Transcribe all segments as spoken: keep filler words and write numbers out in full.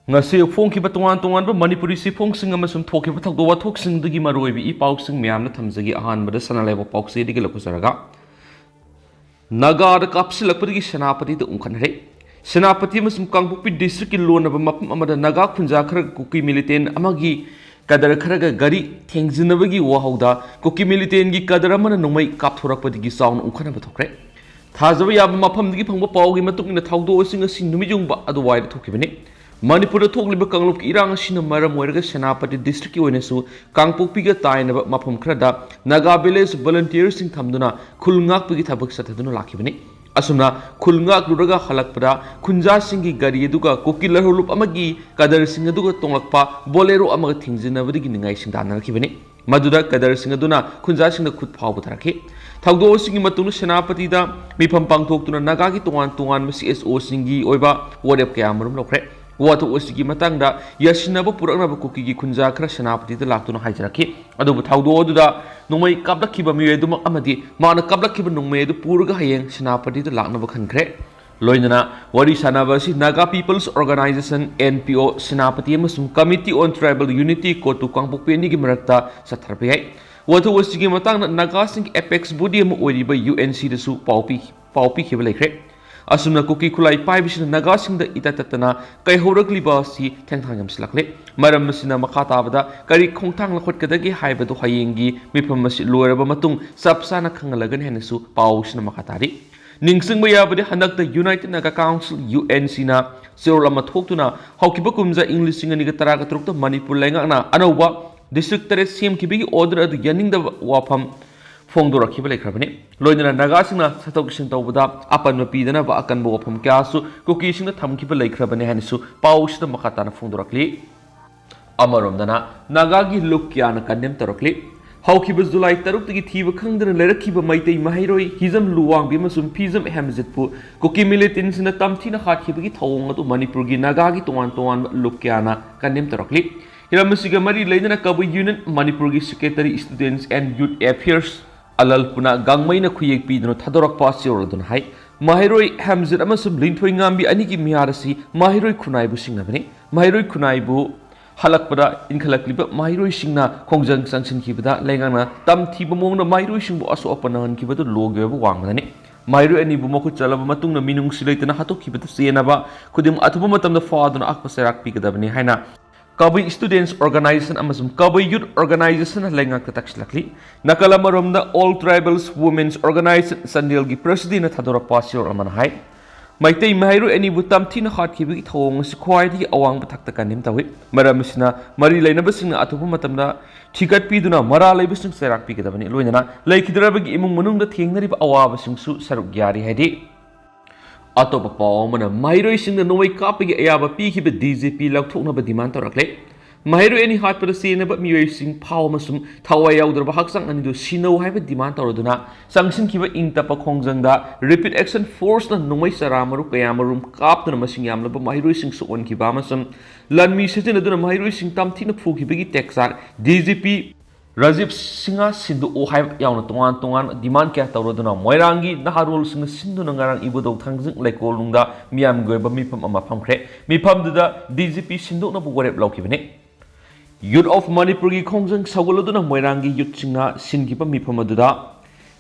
ꯉꯁꯤ ꯐꯣꯡꯈꯤꯕ ꯇꯣꯉꯥꯟ ꯇꯣꯉꯥꯟꯕ ꯃꯅꯤꯄꯨꯔꯤ ꯆꯦꯐꯣꯡꯁꯤꯡ ꯑꯃꯁꯨꯡ ꯊꯣꯛꯈꯤꯕ ꯊꯧꯗꯣꯛ ꯋꯥꯊꯣꯛꯁꯤꯡꯗꯒꯤ ꯃꯔꯨꯑꯣꯏꯕ ꯏ ꯄꯥꯎꯁꯤꯡ ꯃꯌꯥꯝꯅ ꯊꯝꯖꯒꯦ꯫ ꯑꯍꯥꯟꯕꯗ ꯁꯅꯥ ꯂꯩꯕꯥꯛ ꯄꯥꯎꯆꯦꯗꯒꯤ ꯂꯧꯈꯠꯆꯔꯒ, ꯅꯥꯒꯥꯗ ꯀꯥꯞꯁꯤꯜꯂꯛꯄꯗꯒꯤ ꯁꯦꯅꯥꯄꯇꯤꯗ ꯎꯪꯈꯠꯅꯔꯦ꯫ ꯁꯦꯅꯥꯄꯇꯤ ꯑꯃꯁꯨꯡ ꯀꯥꯡꯄꯣꯛꯄꯤ ꯗꯤꯁꯇ꯭ꯔꯤꯛꯀꯤ ꯂꯣꯟꯅꯕ ꯃꯐꯝ ꯑꯃꯗ ꯅꯥꯒꯥ ꯈꯨꯟꯖꯥ ꯈꯔꯒ ꯀꯨꯀꯤ ꯃꯤꯂꯤꯇꯦꯟ ꯑꯃꯒꯤ ꯀꯗꯔ ꯈꯔꯒ ꯒꯥꯔꯤ ꯊꯦꯡꯖꯤꯟꯅꯕꯒꯤ ꯋꯥꯍꯧꯗ ꯀꯨꯀꯤ ꯃꯤꯂꯤꯇꯦꯟꯒꯤ ꯀꯗꯔ ꯑꯃꯅ ꯅꯣꯡꯃꯩ ꯀꯥꯞꯊꯣꯔꯛꯄꯗꯒꯤ ꯆꯥꯎꯅ ꯎꯪꯈꯠꯅꯕ ꯊꯣꯛꯈ꯭ꯔꯦ꯫ ꯊꯥꯖꯕ ꯌꯥꯕ ꯃꯐꯝꯗꯒꯤ ꯐꯪꯕ ꯄꯥꯎꯒꯤ ꯃꯇꯨꯡ ꯏꯟꯅ, ꯊꯧꯗꯣꯛ ꯑꯁꯤ ꯉꯁꯤ ꯅꯨꯃꯤꯠ ꯌꯨꯡꯕ ꯑꯗꯨꯋꯥꯏꯗ ꯊꯣꯛꯈꯤꯕꯅꯤ꯫ ꯃꯅꯤꯄꯨꯔꯗ ꯊꯣꯛꯂꯤꯕ ꯀꯥꯡꯂꯨꯞꯀꯤ ꯏꯔꯥꯡ ꯑꯁꯤꯅ ꯃꯔꯝ ꯑꯣꯏꯔꯒ ꯁꯦꯅꯥꯄꯇꯤ ꯗꯤꯁꯇ꯭ꯔꯤꯛꯀꯤ ꯑꯣꯏꯅꯁꯨ ꯀꯥꯡꯄꯣꯛꯄꯤꯒ ꯇꯥꯏꯅꯕ ꯃꯐꯝ ꯈꯔꯗ ꯅꯥꯒꯥ ꯚꯤꯂꯦꯖ ꯚꯣꯂꯨꯟꯇꯤꯌꯔꯁꯤꯡ ꯊꯝꯗꯨꯅ ꯈꯨꯜ ꯉꯥꯛꯄꯒꯤ ꯊꯕꯛ ꯆꯠꯊꯗꯨꯅ ꯂꯥꯛꯈꯤꯕꯅꯤ꯫ ꯑꯁꯨꯝꯅ ꯈꯨꯜ ꯉꯥꯛꯂꯨꯔꯒ ꯍꯜꯂꯛꯄꯗ ꯈꯨꯟꯖꯥꯁꯤꯡꯒꯤ ꯒꯥꯔꯤ ꯑꯗꯨꯒ ꯀꯨꯀꯤ ꯂꯍꯨꯂꯨꯞ ꯑꯃꯒꯤ ꯀꯗꯔꯁꯤꯡ ꯑꯗꯨꯒ ꯇꯣꯡꯂꯛꯄ ꯕꯣꯂꯦꯔꯣ ꯑꯃꯒ ꯊꯦꯡꯖꯤꯟꯅꯕꯗꯒꯤ ꯅꯤꯡꯉꯥꯏ ꯁꯤꯡꯗꯥꯟꯅꯔꯛꯈꯤꯕꯅꯤ꯫ ꯃꯗꯨꯗ ꯀꯗꯔꯁꯤꯡ ꯑꯗꯨꯅ ꯈꯨꯟꯖꯥꯁꯤꯡꯗ ꯈꯨꯠ ꯐꯥꯎꯕ ꯊꯥꯔꯛꯈꯤ꯫ ꯊꯧꯗꯣꯛ ꯑꯁꯤꯒꯤ ꯃꯇꯨꯡꯗ ꯁꯦꯅꯥꯄꯇꯤꯗ ꯃꯤꯐꯝ ꯄꯥꯡꯊꯣꯛꯇꯨꯅ ꯅꯥꯒꯥꯒꯤ ꯇꯣꯉꯥꯟ ꯇꯣꯉꯥꯟꯕ ꯁꯤ ꯑꯦꯁ ꯑꯣꯁꯤꯡꯒꯤ ꯑꯣꯏꯕ ꯋꯥꯔꯦꯞ ꯀꯌꯥ ꯑꯃꯔꯣꯝ ꯂꯧꯈ꯭ꯔꯦ꯫ ꯋꯥꯊꯣꯛ ꯑꯁꯤꯒꯤ ꯃꯇꯥꯡꯗ ꯌꯥꯁꯤꯟꯅꯕ ꯄꯨꯔꯛꯅꯕ ꯀꯨꯀꯤꯒꯤ ꯈꯨꯟꯖꯥ ꯈꯔ ꯁꯦꯅꯥꯄꯇꯤꯗ ꯂꯥꯛꯇꯨꯅ ꯍꯥꯏꯖꯔꯛꯈꯤ꯫ ꯑꯗꯨꯕꯨ ꯊꯧꯗꯣꯛ ꯑꯗꯨꯗ ꯅꯣꯡꯃꯩ ꯀꯥꯞꯂꯛꯈꯤꯕ ꯃꯤꯑꯣꯏ ꯑꯗꯨꯃꯛ ꯑꯃꯗꯤ ꯃꯥꯅ ꯀꯥꯞꯂꯛꯈꯤꯕ ꯅꯣꯡꯃꯩ ꯑꯗꯨ ꯄꯨꯔꯒ ꯍꯌꯦꯡ ꯁꯦꯅꯥꯄꯇꯤꯗ ꯂꯥꯛꯅꯕ ꯈꯟꯈ꯭ꯔꯦ꯫ ꯂꯣꯏꯅꯅ ꯋꯥꯔꯤ ꯁꯥꯟꯅꯕ ꯑꯁꯤ Naga People's Organisation, N P O, Senapati ꯑꯃꯁꯨꯡ Committee on Tribal Unity, ꯀꯣꯇꯨ ꯀꯥꯡꯄꯣꯛꯄꯤ ꯑꯅꯤꯒꯤ ꯃꯔꯛꯇ ꯆꯠꯊꯔꯛꯄ ꯌꯥꯏ꯫ ꯋꯥꯊꯣꯛ ꯑꯁꯤꯒꯤ ꯃꯇꯥꯡꯗ ꯅꯥꯒꯥꯁꯤꯡꯒꯤ apex body ꯑꯃ ꯑꯣꯏꯔꯤꯕ U N C ꯗꯁꯨ ꯄꯥꯎ ꯄꯤ-, ꯄꯥꯎ ꯄꯤꯈꯤꯕ ꯂꯩꯈ꯭ꯔꯦ꯫ ꯑꯁꯨꯝꯅ ꯀꯨꯀꯤ ꯈꯨꯠꯂꯥꯏ ꯄꯥꯏꯕꯁꯤꯅ ꯅꯥꯒꯥꯁꯤꯡꯗ ꯏꯇꯠ ꯇꯠꯇꯅ ꯀꯩꯍꯧꯔꯛꯂꯤꯕ ꯑꯁꯤ ꯊꯦꯡꯊꯥꯡ ꯌꯥꯝꯁꯤꯜꯂꯛꯂꯦ꯫ ꯃꯔꯝ ꯑꯁꯤꯅ ꯃꯈꯥ ꯇꯥꯕꯗ ꯀꯔꯤ ꯈꯣꯡꯊꯥꯡ ꯂꯧꯈꯠꯀꯗꯒꯦ ꯍꯥꯏꯕꯗꯨ ꯍꯌꯦꯡꯒꯤ ꯃꯤꯐꯝ ꯑꯁꯤ ꯂꯣꯏꯔꯕ ꯃꯇꯨꯡ ꯆꯞ ꯆꯥꯅ ꯈꯪꯍꯜꯂꯒꯅꯤ ꯍꯥꯏꯅꯁꯨ ꯄꯥꯎ ꯑꯁꯤꯅ ꯃꯈꯥ ꯇꯥꯔꯤ꯫ ꯅꯤꯡꯁꯤꯡꯕ ꯌꯥꯕꯗꯤ, ꯍꯟꯗꯛꯇ United Naga Council, U N C ꯅ ꯆꯦꯔꯣꯜ ꯑꯃ ꯊꯣꯛꯇꯨꯅ ꯍꯧꯈꯤꯕ ꯀꯨꯝꯖꯥ ꯏꯪ ꯂꯤꯁꯤꯡ ꯑꯅꯤꯒ ꯇꯔꯥꯒ ꯇꯔꯨꯛꯇ ꯃꯅꯤꯄꯨꯔ ꯂꯩꯉꯥꯛꯅ ꯑꯅꯧꯕ district ꯇꯔꯦꯠ ꯁꯦꯝꯈꯤꯕꯒꯤ order ꯑꯗꯨ ꯌꯥꯅꯤꯡꯗꯕ ꯋꯥꯐꯝ ꯐꯣꯡꯗꯣꯔꯛꯈꯤꯕ ꯂꯩꯈ꯭ꯔꯕꯅꯤ꯫ ꯂꯣꯏꯅꯅ ꯅꯥꯒꯥꯁꯤꯡꯅ ꯆꯠꯊꯣꯛ ꯆꯠꯁꯤꯟ ꯇꯧꯕꯗ ꯑꯄꯟꯕ ꯄꯤꯗꯅꯕ ꯑꯀꯟꯕ ꯋꯥꯐꯝ ꯀꯌꯥꯁꯨ ꯀꯨꯀꯤꯁꯤꯡꯗ ꯊꯝꯈꯤꯕ ꯂꯩꯈ꯭ꯔꯕꯅꯤ ꯍꯥꯏꯅꯁꯨ ꯄꯥꯎ ꯑꯁꯤꯗ ꯃꯈꯥ ꯇꯥꯅ ꯐꯣꯡꯗꯣꯔꯛꯂꯤ꯫ ꯑꯃꯔꯣꯝꯗꯅ, ꯅꯥꯒꯥꯒꯤ ꯂꯨꯞ ꯀꯌꯥꯅ condemn ꯇꯧꯔꯛꯂꯤ꯫ ꯍꯧꯈꯤꯕ ꯖꯨꯂꯥꯏ ꯇꯔꯨꯛꯇꯒꯤ ꯊꯤꯕ ꯈꯪꯗꯅ ꯂꯩꯔꯛꯈꯤꯕ ꯃꯩꯇꯩ ꯃꯍꯩꯔꯣꯏ ꯍꯤꯖꯝ ꯂꯨꯋꯥꯡꯕꯤ ꯑꯃꯁꯨꯡ ꯐꯤꯖꯝ ꯍꯦꯝꯖꯤꯠꯄꯨ ꯀꯨꯀꯤ ꯃꯤꯂꯤꯇꯦꯟꯁꯤꯡꯅ ꯇꯝꯊꯤꯅ ꯍꯥꯠꯈꯤꯕꯒꯤ ꯊꯧꯑꯣꯡ ꯑꯗꯨ ꯃꯅꯤꯄꯨꯔꯒꯤ ꯅꯥꯒꯥꯒꯤ ꯇꯣꯉꯥꯟ ꯇꯣꯉꯥꯟꯕ ꯂꯨꯞ ꯀꯌꯥꯅ condemn ꯇꯧꯔꯛꯂꯤ꯫ ꯍꯤꯔꯝ ꯑꯁꯤꯒ ꯃꯔꯤ ꯂꯩꯅꯅ ꯀꯕꯨꯏ ꯌꯨꯅꯤꯌꯟ ꯃꯅꯤꯄꯨꯔꯒꯤ secretary, Students and Youth Affairs, ꯑꯂꯜꯄꯨꯅ ꯒꯥꯡꯃꯩꯅ ꯈꯨꯌꯦꯛ ꯄꯤꯗꯨꯅ ꯊꯥꯗꯣꯔꯛꯄ ꯆꯦꯔꯣꯜ ꯑꯗꯨꯅ ꯍꯥꯏ, ꯃꯍꯩꯔꯣꯏ ꯍꯦꯝꯖꯤꯠ ꯑꯃꯁꯨꯡ ꯂꯤꯟꯊꯣꯏ ꯉꯥꯝꯕꯤ ꯑꯅꯤꯒꯤ ꯃꯤꯍꯥꯠ ꯑꯁꯤ ꯃꯍꯩꯔꯣꯏ ꯈꯨꯟꯅꯥꯏꯕꯨ ꯁꯤꯡꯅꯕꯅꯤ꯫ ꯃꯍꯩꯔꯣꯏ ꯈꯨꯟꯅꯥꯏꯕꯨ ꯍꯜꯂꯛꯄꯗ ꯏꯟꯈꯠꯂꯛꯂꯤꯕ ꯃꯍꯩꯔꯣꯏꯁꯤꯡꯅ ꯈꯣꯡꯖꯪ ꯆꯪꯁꯤꯟꯈꯤꯕꯗ ꯂꯩꯉꯥꯛꯅ ꯇꯝꯊꯤꯕ ꯃꯑꯣꯡꯗ ꯃꯍꯩꯔꯣꯏꯁꯤꯡꯕꯨ ꯑꯁꯣꯛ ꯑꯄꯟ ꯅꯪꯍꯟꯈꯤꯕꯗꯨ ꯂꯣꯒꯤ ꯑꯣꯏꯕ ꯋꯥꯡꯃꯗꯅꯤ꯫ ꯃꯍꯩꯔꯣꯏ ꯑꯅꯤꯕꯨ ꯃꯈꯨꯠ ꯆꯠꯂꯕ ꯃꯇꯨꯡꯗ ꯃꯤꯅꯨꯡꯁꯤ ꯂꯩꯇꯅ ꯍꯥꯠꯇꯣꯛꯈꯤꯕꯗ ꯆꯦꯟꯅꯕ ꯈꯨꯗꯤꯡꯃꯛ ꯑꯊꯨꯕ ꯃꯇꯝꯗ ꯐꯥꯗꯨꯅ ꯑꯀꯛꯄ ꯆꯩꯔꯥꯛ ꯄꯤꯒꯗꯕꯅꯤ ꯍꯥꯏꯅ ꯀꯕꯨꯏ Students Organisation ꯑꯃꯁꯨꯡ ꯀꯕꯨꯏ Youth Organisation ꯂꯩꯉꯥꯛꯇ ꯇꯛꯁꯤꯜꯂꯛꯂꯤ꯫ ꯅꯥꯀꯜ ꯑꯃꯔꯣꯝꯗ All Tribals Women's Organisation ꯆꯥꯟꯗꯦꯜꯒꯤ ꯄ꯭ꯔꯁꯤꯗꯦꯟꯅ ꯊꯥꯗꯣꯔꯛꯄ ꯋꯥꯁꯤꯔꯣꯜ ꯑꯃꯅ ꯍꯥꯏ, ꯃꯩꯇꯩ ꯃꯍꯩꯔꯣꯏ ꯑꯅꯤꯕꯨ ꯇꯝꯊꯤꯅ ꯍꯥꯠꯈꯤꯕꯒꯤ ꯊꯧꯑꯣꯡ ꯑꯁꯤ ꯈ꯭ꯋꯥꯏꯗꯒꯤ ꯑꯋꯥꯡꯕ ꯊꯥꯛꯇ ꯀꯟꯗꯦꯝ ꯇꯧꯏ꯫ ꯃꯔꯝ ꯑꯁꯤꯅ ꯃꯔꯤ ꯂꯩꯅꯕꯁꯤꯡꯅ ꯑꯊꯨꯕ ꯃꯇꯝꯗ ꯊꯤꯒꯠꯄꯤꯗꯨꯅ ꯃꯔꯥꯜ ꯂꯩꯕꯁꯤꯡ ꯆꯩꯔꯥꯛ ꯄꯤꯒꯗꯕꯅꯤ꯫ ꯂꯣꯏꯅꯅ ꯂꯩꯈꯤꯗ꯭ꯔꯕꯒꯤ ꯏꯃꯨꯡ ꯃꯅꯨꯡꯗ ꯊꯦꯡꯅꯔꯤꯕ ꯑꯋꯥꯕꯁꯤꯡꯁꯨ ꯁꯔꯨꯛ ꯌꯥꯔꯤ ꯍꯥꯏꯗꯤ꯫ ꯑꯇꯣꯞꯄ ꯄꯥꯎ ꯑꯃꯅ, ꯃꯍꯩꯔꯣꯏꯁꯤꯡꯗ ꯅꯣꯡꯃꯩ ꯀꯥꯞꯄꯒꯤ ꯑꯌꯥꯕ ꯄꯤꯈꯤꯕ D G P ꯂꯧꯊꯣꯛꯅꯕ demand ꯇꯧꯔꯛꯂꯦ꯫ ꯃꯍꯩꯔꯣꯏ ꯑꯅꯤ ꯍꯥꯠꯄꯗ ꯆꯦꯟꯅꯕ ꯃꯤꯑꯣꯏꯁꯤꯡ ꯐꯥꯎ ꯑꯃꯁꯨꯡ ꯊꯋꯥꯏ ꯌꯥꯎꯗ꯭ꯔꯕ ꯍꯛꯆꯥꯡ ꯑꯅꯤꯗꯨ ꯁꯤꯟꯅꯧ ꯍꯥꯏꯕ demand ꯇꯧꯔꯗꯨꯅ ꯆꯪꯁꯤꯟꯈꯤꯕ ꯏꯪ ꯇꯞꯄ ꯈꯣꯡꯖꯪꯗ Rapid Action Forceꯅ ꯅꯣꯡꯃꯩ ꯆꯔꯥ ꯃꯔꯨ ꯀꯌꯥ ꯃꯔꯨꯝ ꯀꯥꯞꯇꯨꯅ ꯃꯁꯤꯡ ꯌꯥꯝꯂꯕ ꯃꯍꯩꯔꯣꯏꯁꯤꯡ ꯁꯣꯛꯍꯟꯈꯤꯕ ꯑꯃꯁꯨꯡ ꯂꯥꯟꯃꯤ ꯁꯤꯖꯤꯟꯅꯗꯨꯅ ꯃꯍꯩꯔꯣꯏꯁꯤꯡ ꯇꯝꯊꯤꯅ ꯐꯨꯈꯤꯕꯒꯤ ꯇꯦꯛꯆꯥꯛ D G P Rajiv Singh ꯁꯤꯟꯗꯣꯛꯎ ꯍꯥꯏꯕ ꯌꯥꯎꯅ ꯇꯣꯉꯥꯟ ꯇꯣꯉꯥꯟ demand ꯀꯌꯥ ꯇꯧꯔꯗꯨꯅ ꯃꯣꯏꯔꯥꯡꯒꯤ ꯅꯍꯥꯔꯣꯜꯁꯤꯡꯅ ꯁꯤꯟꯗꯨꯅ ꯉꯔꯥꯡ ꯏꯕꯨꯙꯧ ꯊꯥꯡꯖꯤꯡ ꯂꯩꯀꯣꯜꯅꯨꯡꯗ ꯃꯤꯌꯥꯝꯒꯤ ꯑꯣꯏꯕ ꯃꯤꯐꯝ ꯑꯃ ꯐꯝꯈ꯭ꯔꯦ꯫ ꯃꯤꯐꯝꯗꯨꯗ D G P ꯁꯤꯟꯗꯣꯛꯅꯕ ꯋꯥꯔꯦꯞ ꯂꯧꯈꯤꯕꯅꯤ꯫ Youth of ꯃꯅꯤꯄꯨꯔꯒꯤ ꯈꯣꯡꯖꯪ ꯁꯧꯒꯠꯂꯗꯨꯅ ꯃꯣꯏꯔꯥꯡꯒꯤ youthꯁꯤꯡꯅ ꯁꯤꯟꯈꯤꯕ ꯃꯤꯐꯝ ꯑꯗꯨꯗ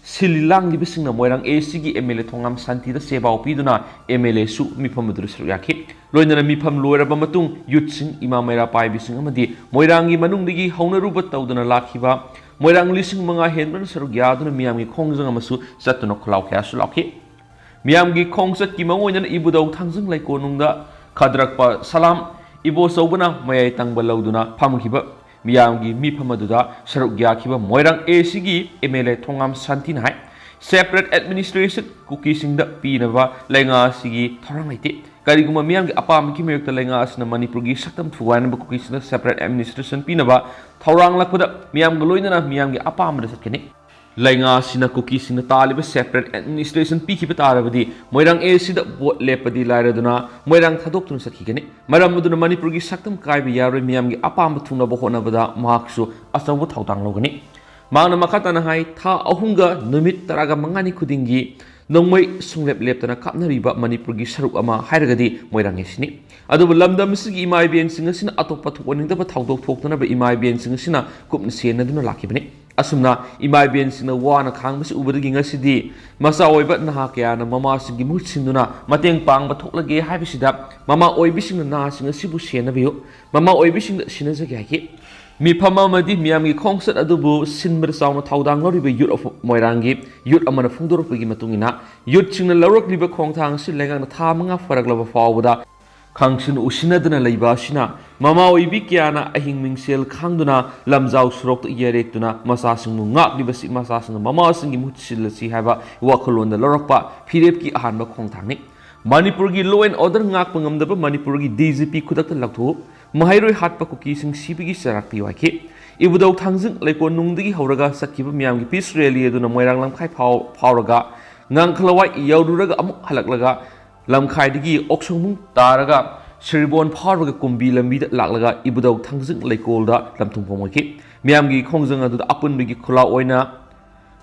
ꯁꯤꯜꯂꯤ ꯂꯥꯡꯂꯤꯕꯁꯤꯡꯅ ꯃꯣꯏꯔꯥꯡ A Cꯒꯤ M L A ꯊꯣꯉꯥꯝ ꯁꯥꯟꯇꯤꯗ ꯁꯦꯕꯥꯎ ꯄꯤꯗꯨꯅ M L Aꯁꯨ ꯃꯤꯐꯝ ꯑꯗꯨꯗ ꯁꯔꯨꯛ ꯌꯥꯈꯤ꯫ ꯂꯣꯏꯅꯅ ꯃꯤꯐꯝ ꯂꯣꯏꯔꯕ ꯃꯇꯨꯡ youthꯁꯤꯡ, ꯏꯃꯥ ꯃꯩꯔꯥ ꯄꯥꯏꯕꯤꯁꯤꯡ ꯑꯃꯗꯤ ꯃꯣꯏꯔꯥꯡꯒꯤ ꯃꯅꯨꯡꯗꯒꯤ ꯍꯧꯅꯔꯨꯕ ꯇꯧꯗꯅ ꯂꯥꯛꯈꯤꯕ ꯃꯣꯏꯔꯥꯡ ꯂꯤꯁꯤꯡ ꯃꯉꯥ ꯍꯦꯟꯕꯅ ꯁꯔꯨꯛ ꯌꯥꯗꯨꯅ ꯃꯤꯌꯥꯝꯒꯤ ꯈꯣꯡꯖꯪ ꯑꯃꯁꯨ ꯆꯠꯇꯨꯅ ꯈꯨꯜꯂꯥꯎ ꯀꯌꯥꯁꯨ ꯂꯥꯎꯈꯤ꯫ ꯃꯤꯌꯥꯝꯒꯤ ꯈꯣꯡꯆꯠꯀꯤ ꯃꯑꯣꯡ ꯑꯣꯏꯅ ꯏꯕꯨꯙꯧ ꯊꯥꯡꯖꯤꯡ ꯂꯩꯀꯣꯜꯅꯨꯡꯗ ꯈꯗ꯭ꯔꯛꯄ ꯁꯂꯥꯝ, ꯏꯕꯣꯆꯧꯕꯅ ꯃꯌꯥꯏ ꯇꯪꯕ ꯂꯧꯗꯨꯅ ꯐꯝꯈꯤꯕ ꯃꯤꯌꯥꯝꯒꯤ ꯃꯤꯐꯝ ꯑꯗꯨꯗ ꯁꯔꯨꯛ ꯌꯥꯈꯤꯕ ꯃꯣꯏꯔꯥꯡ A Cꯒꯤ M L A Thongam ꯁꯥꯟꯇꯤꯅ high, separate administration ꯀꯨꯀꯤꯁꯤꯡꯗ ꯄꯤꯅꯕ ꯂꯩꯉꯥꯛ ꯑꯁꯤꯒꯤ ꯊꯧꯔꯥꯡ ꯂꯩꯇꯦ꯫ ꯀꯔꯤꯒꯨꯝꯕ ꯃꯤꯌꯥꯝꯒꯤ ꯑꯄꯥꯝꯕꯒꯤ ꯃꯥꯌꯣꯛꯇ ꯂꯩꯉꯥꯛ ꯑꯁꯤꯅ ꯃꯅꯤꯄꯨꯔꯒꯤ ꯁꯛꯇꯝ ꯊꯨꯒꯥꯏꯅꯕ ꯀꯨꯀꯤꯁꯤꯡꯗ separate administration ꯄꯤꯅꯕ ꯊꯧꯔꯥꯡꯂꯛꯄꯗ ꯃꯤꯌꯥꯝꯒ ꯂꯣꯏꯅꯅ ꯃꯤꯌꯥꯝꯒꯤ ꯑꯄꯥꯝꯕꯗ ꯆꯠꯀꯅꯤ꯫ ꯂꯩꯉꯥꯛ ꯑꯁꯤꯅ ꯀꯨꯀꯤꯁꯤꯡꯅ ꯇꯥꯜꯂꯤꯕ separate administration ꯄꯤꯈꯤꯕ ꯇꯥꯔꯕꯗꯤ ꯃꯣꯏꯔꯥꯡ A Cꯗ vote ꯂꯦꯞꯄꯗꯤ ꯂꯥꯏꯔꯗꯨꯅ ꯃꯣꯏꯔꯥꯡ ꯊꯥꯗꯣꯛꯇꯨꯅ ꯆꯠꯈꯤꯒꯅꯤ꯫ ꯃꯔꯝ ꯑꯗꯨꯅ ꯃꯅꯤꯄꯨꯔꯒꯤ ꯁꯛꯇꯝ ꯀꯥꯏꯕ ꯌꯥꯔꯣꯏ, ꯃꯤꯌꯥꯝꯒꯤ ꯑꯄꯥꯝꯕ ꯊꯨꯡꯅꯕ ꯍꯣꯠꯅꯕꯗ ꯃꯍꯥꯛꯁꯨ ꯑꯆꯧꯕ ꯊꯧꯗꯥꯡ ꯂꯧꯒꯅꯤ꯫ ꯃꯍꯥꯛꯅ ꯃꯈꯥ ꯇꯥꯅ ꯍꯥꯏ, ꯊꯥ ꯑꯍꯨꯝꯒ ꯅꯨꯃꯤꯠ ꯇꯔꯥꯒ ꯃꯉꯥꯅꯤ ꯈꯨꯗꯤꯡꯒꯤ ꯅꯣꯡꯃꯩ ꯁꯨꯡꯂꯦꯞ ꯂꯦꯞꯇꯅ ꯀꯥꯞꯅꯔꯤꯕ ꯃꯅꯤꯄꯨꯔꯒꯤ ꯁꯔꯨꯛ ꯑꯃ ꯍꯥꯏꯔꯒꯗꯤ ꯃꯣꯏꯔꯥꯡ ꯑꯁꯤꯅꯤ꯫ ꯑꯗꯨꯕꯨ ꯂꯝꯗꯝ ꯑꯁꯤꯒꯤ ꯏꯃꯥ ꯏꯕꯦꯟꯁꯤꯡ ꯑꯁꯤꯅ ꯑꯇꯣꯞꯄ ꯊꯣꯛꯍꯟꯅꯤꯡꯗꯕ ꯊꯧꯗꯣꯛ ꯊꯣꯛꯇꯅꯕ ꯏꯃꯥ ꯏꯕꯦꯟꯁꯤꯡ ꯑꯁꯤꯅ ꯀꯨꯞꯅ ꯁꯦꯟꯅꯗꯨꯅ ꯂꯥꯛꯈꯤꯕꯅꯤ꯫ ꯑꯁꯨꯝꯅ ꯏꯃꯥ ꯏꯕꯦꯟꯁꯤꯡꯅ ꯋꯥꯅ ꯈꯥꯡꯕꯁꯤ ꯎꯕꯗꯒꯤ ꯉꯁꯤꯗꯤ ꯃꯆꯥ ꯑꯣꯏꯕ ꯅꯍꯥ ꯀꯌꯥꯅ ꯃꯃꯥꯁꯤꯡꯒꯤ ꯃꯍꯨꯠ ꯁꯤꯟꯗꯨꯅ ꯃꯇꯦꯡ ꯄꯥꯡꯕ ꯊꯣꯛꯂꯒꯦ ꯍꯥꯏꯕꯁꯤꯗ ꯃꯃꯥ ꯑꯣꯏꯕꯤꯁꯤꯡꯅ ꯅꯍꯥꯁꯤꯡ ꯑꯁꯤꯕꯨ ꯁꯦꯟꯅꯕꯤꯌꯨ, ꯃꯃꯥ ꯑꯣꯏꯕꯤꯁꯤꯡꯗ ꯁꯤꯟꯅꯖꯒꯦ ꯍꯥꯏꯈꯤ꯫ ꯃꯤꯐꯝ ꯑꯃꯗꯤ ꯃꯤꯌꯥꯝꯒꯤ ꯈꯣꯡꯆꯠ ꯑꯗꯨꯕꯨ ꯁꯤꯟꯕꯗ ꯆꯥꯎꯅ ꯊꯧꯗꯥꯡ ꯂꯧꯔꯤꯕ Youth of ꯃꯣꯏꯔꯥꯡꯒꯤ ꯌꯨꯠ ꯑꯃꯅ ꯐꯣꯡꯗꯣꯔꯛꯄꯒꯤ ꯃꯇꯨꯡ ꯏꯟꯅ, ꯌꯨꯠꯁꯤꯡꯅ ꯂꯧꯔꯛꯂꯤꯕ ꯈꯣꯡꯊꯥꯡ ꯑꯁꯤ ꯂꯩꯉꯥꯛꯅ ꯊꯥ ꯃꯉꯥ ꯐꯥꯔꯛꯂꯕ ꯐꯥꯎꯕꯗ ꯈꯪꯁꯤꯟ ꯎꯁꯤꯟꯅꯗꯅ ꯂꯩꯕ ꯑꯁꯤꯅ ꯃꯃꯥ ꯑꯣꯏꯕꯤ ꯀꯌꯥꯅ ꯑꯍꯤꯡ ꯃꯤꯡꯁꯦꯜ ꯈꯥꯡꯗꯨꯅ ꯂꯝꯖꯥꯎ ꯁꯣꯔꯣꯛꯇ ꯌꯦꯔꯦꯛꯇꯨꯅ ꯃꯆꯥꯁꯤꯡꯕꯨ ꯉꯥꯛꯂꯤꯕꯁꯤ ꯃꯆꯥꯁꯤꯡꯅ ꯃꯃꯥꯁꯤꯡꯒꯤ ꯃꯍꯨꯠ ꯁꯤꯜꯂꯁꯤ ꯍꯥꯏꯕ ꯋꯥꯈꯜꯂꯣꯟꯗ ꯂꯧꯔꯛꯄ ꯐꯤꯔꯦꯞꯀꯤ ꯑꯍꯥꯟꯕ ꯈꯣꯡꯊꯥꯡꯅꯤ꯫ ꯃꯅꯤꯄꯨꯔꯒꯤ law and order ꯉꯥꯛꯄ ꯉꯝꯗꯕ ꯃꯅꯤꯄꯨꯔꯒꯤ D G P ꯈꯨꯗꯛꯇ ꯂꯧꯊꯣꯛꯎ, ꯃꯍꯩꯔꯣꯏ ꯍꯥꯠꯄ ꯀꯨꯀꯤꯁꯤꯡ ꯁꯤꯕꯒꯤ ꯆꯩꯔꯥꯛ ꯄꯤꯌꯨ ꯍꯥꯏꯈꯤ꯫ ꯏꯕꯨꯙꯧ ꯊꯥꯡꯖꯤꯡ ꯂꯩꯀꯣꯜ ꯅꯨꯡꯗꯒꯤ ꯍꯧꯔꯒ ꯆꯠꯈꯤꯕ ꯃꯤꯌꯥꯝꯒꯤ peace rally ꯑꯗꯨꯅ ꯃꯣꯏꯔꯥꯡ ꯂꯝꯈꯥꯏ ꯐꯥꯎ-, ꯐꯥꯎꯔꯒ ꯉꯥꯡꯈꯂꯋꯥꯏ ꯌꯧꯔꯨꯔꯒ ꯑꯃꯨꯛ ꯍꯜꯂꯛꯂꯒ ꯂꯝꯈꯥꯏꯗꯒꯤ ꯑꯣꯛꯁꯣꯡꯕꯨꯡ ꯇꯥꯔꯒ ꯁꯤꯔꯤꯕꯣꯟ ꯐꯥꯎꯔꯒ ꯀꯨꯝꯕꯤ ꯂꯝꯕꯤꯗ ꯂꯥꯛꯂꯒ ꯏꯕꯨꯙꯧ ꯊꯥꯡꯖꯤꯡ ꯂꯩꯀꯣꯜꯗ ꯂꯝꯊꯨꯡꯐꯝ ꯑꯣꯏꯈꯤ꯫ ꯃꯤꯌꯥꯝꯒꯤ ꯈꯣꯡꯖꯪ ꯑꯗꯨꯗ ꯑꯄꯨꯟꯕꯒꯤ ꯈꯨꯜꯂꯥꯎ ꯑꯣꯏꯅ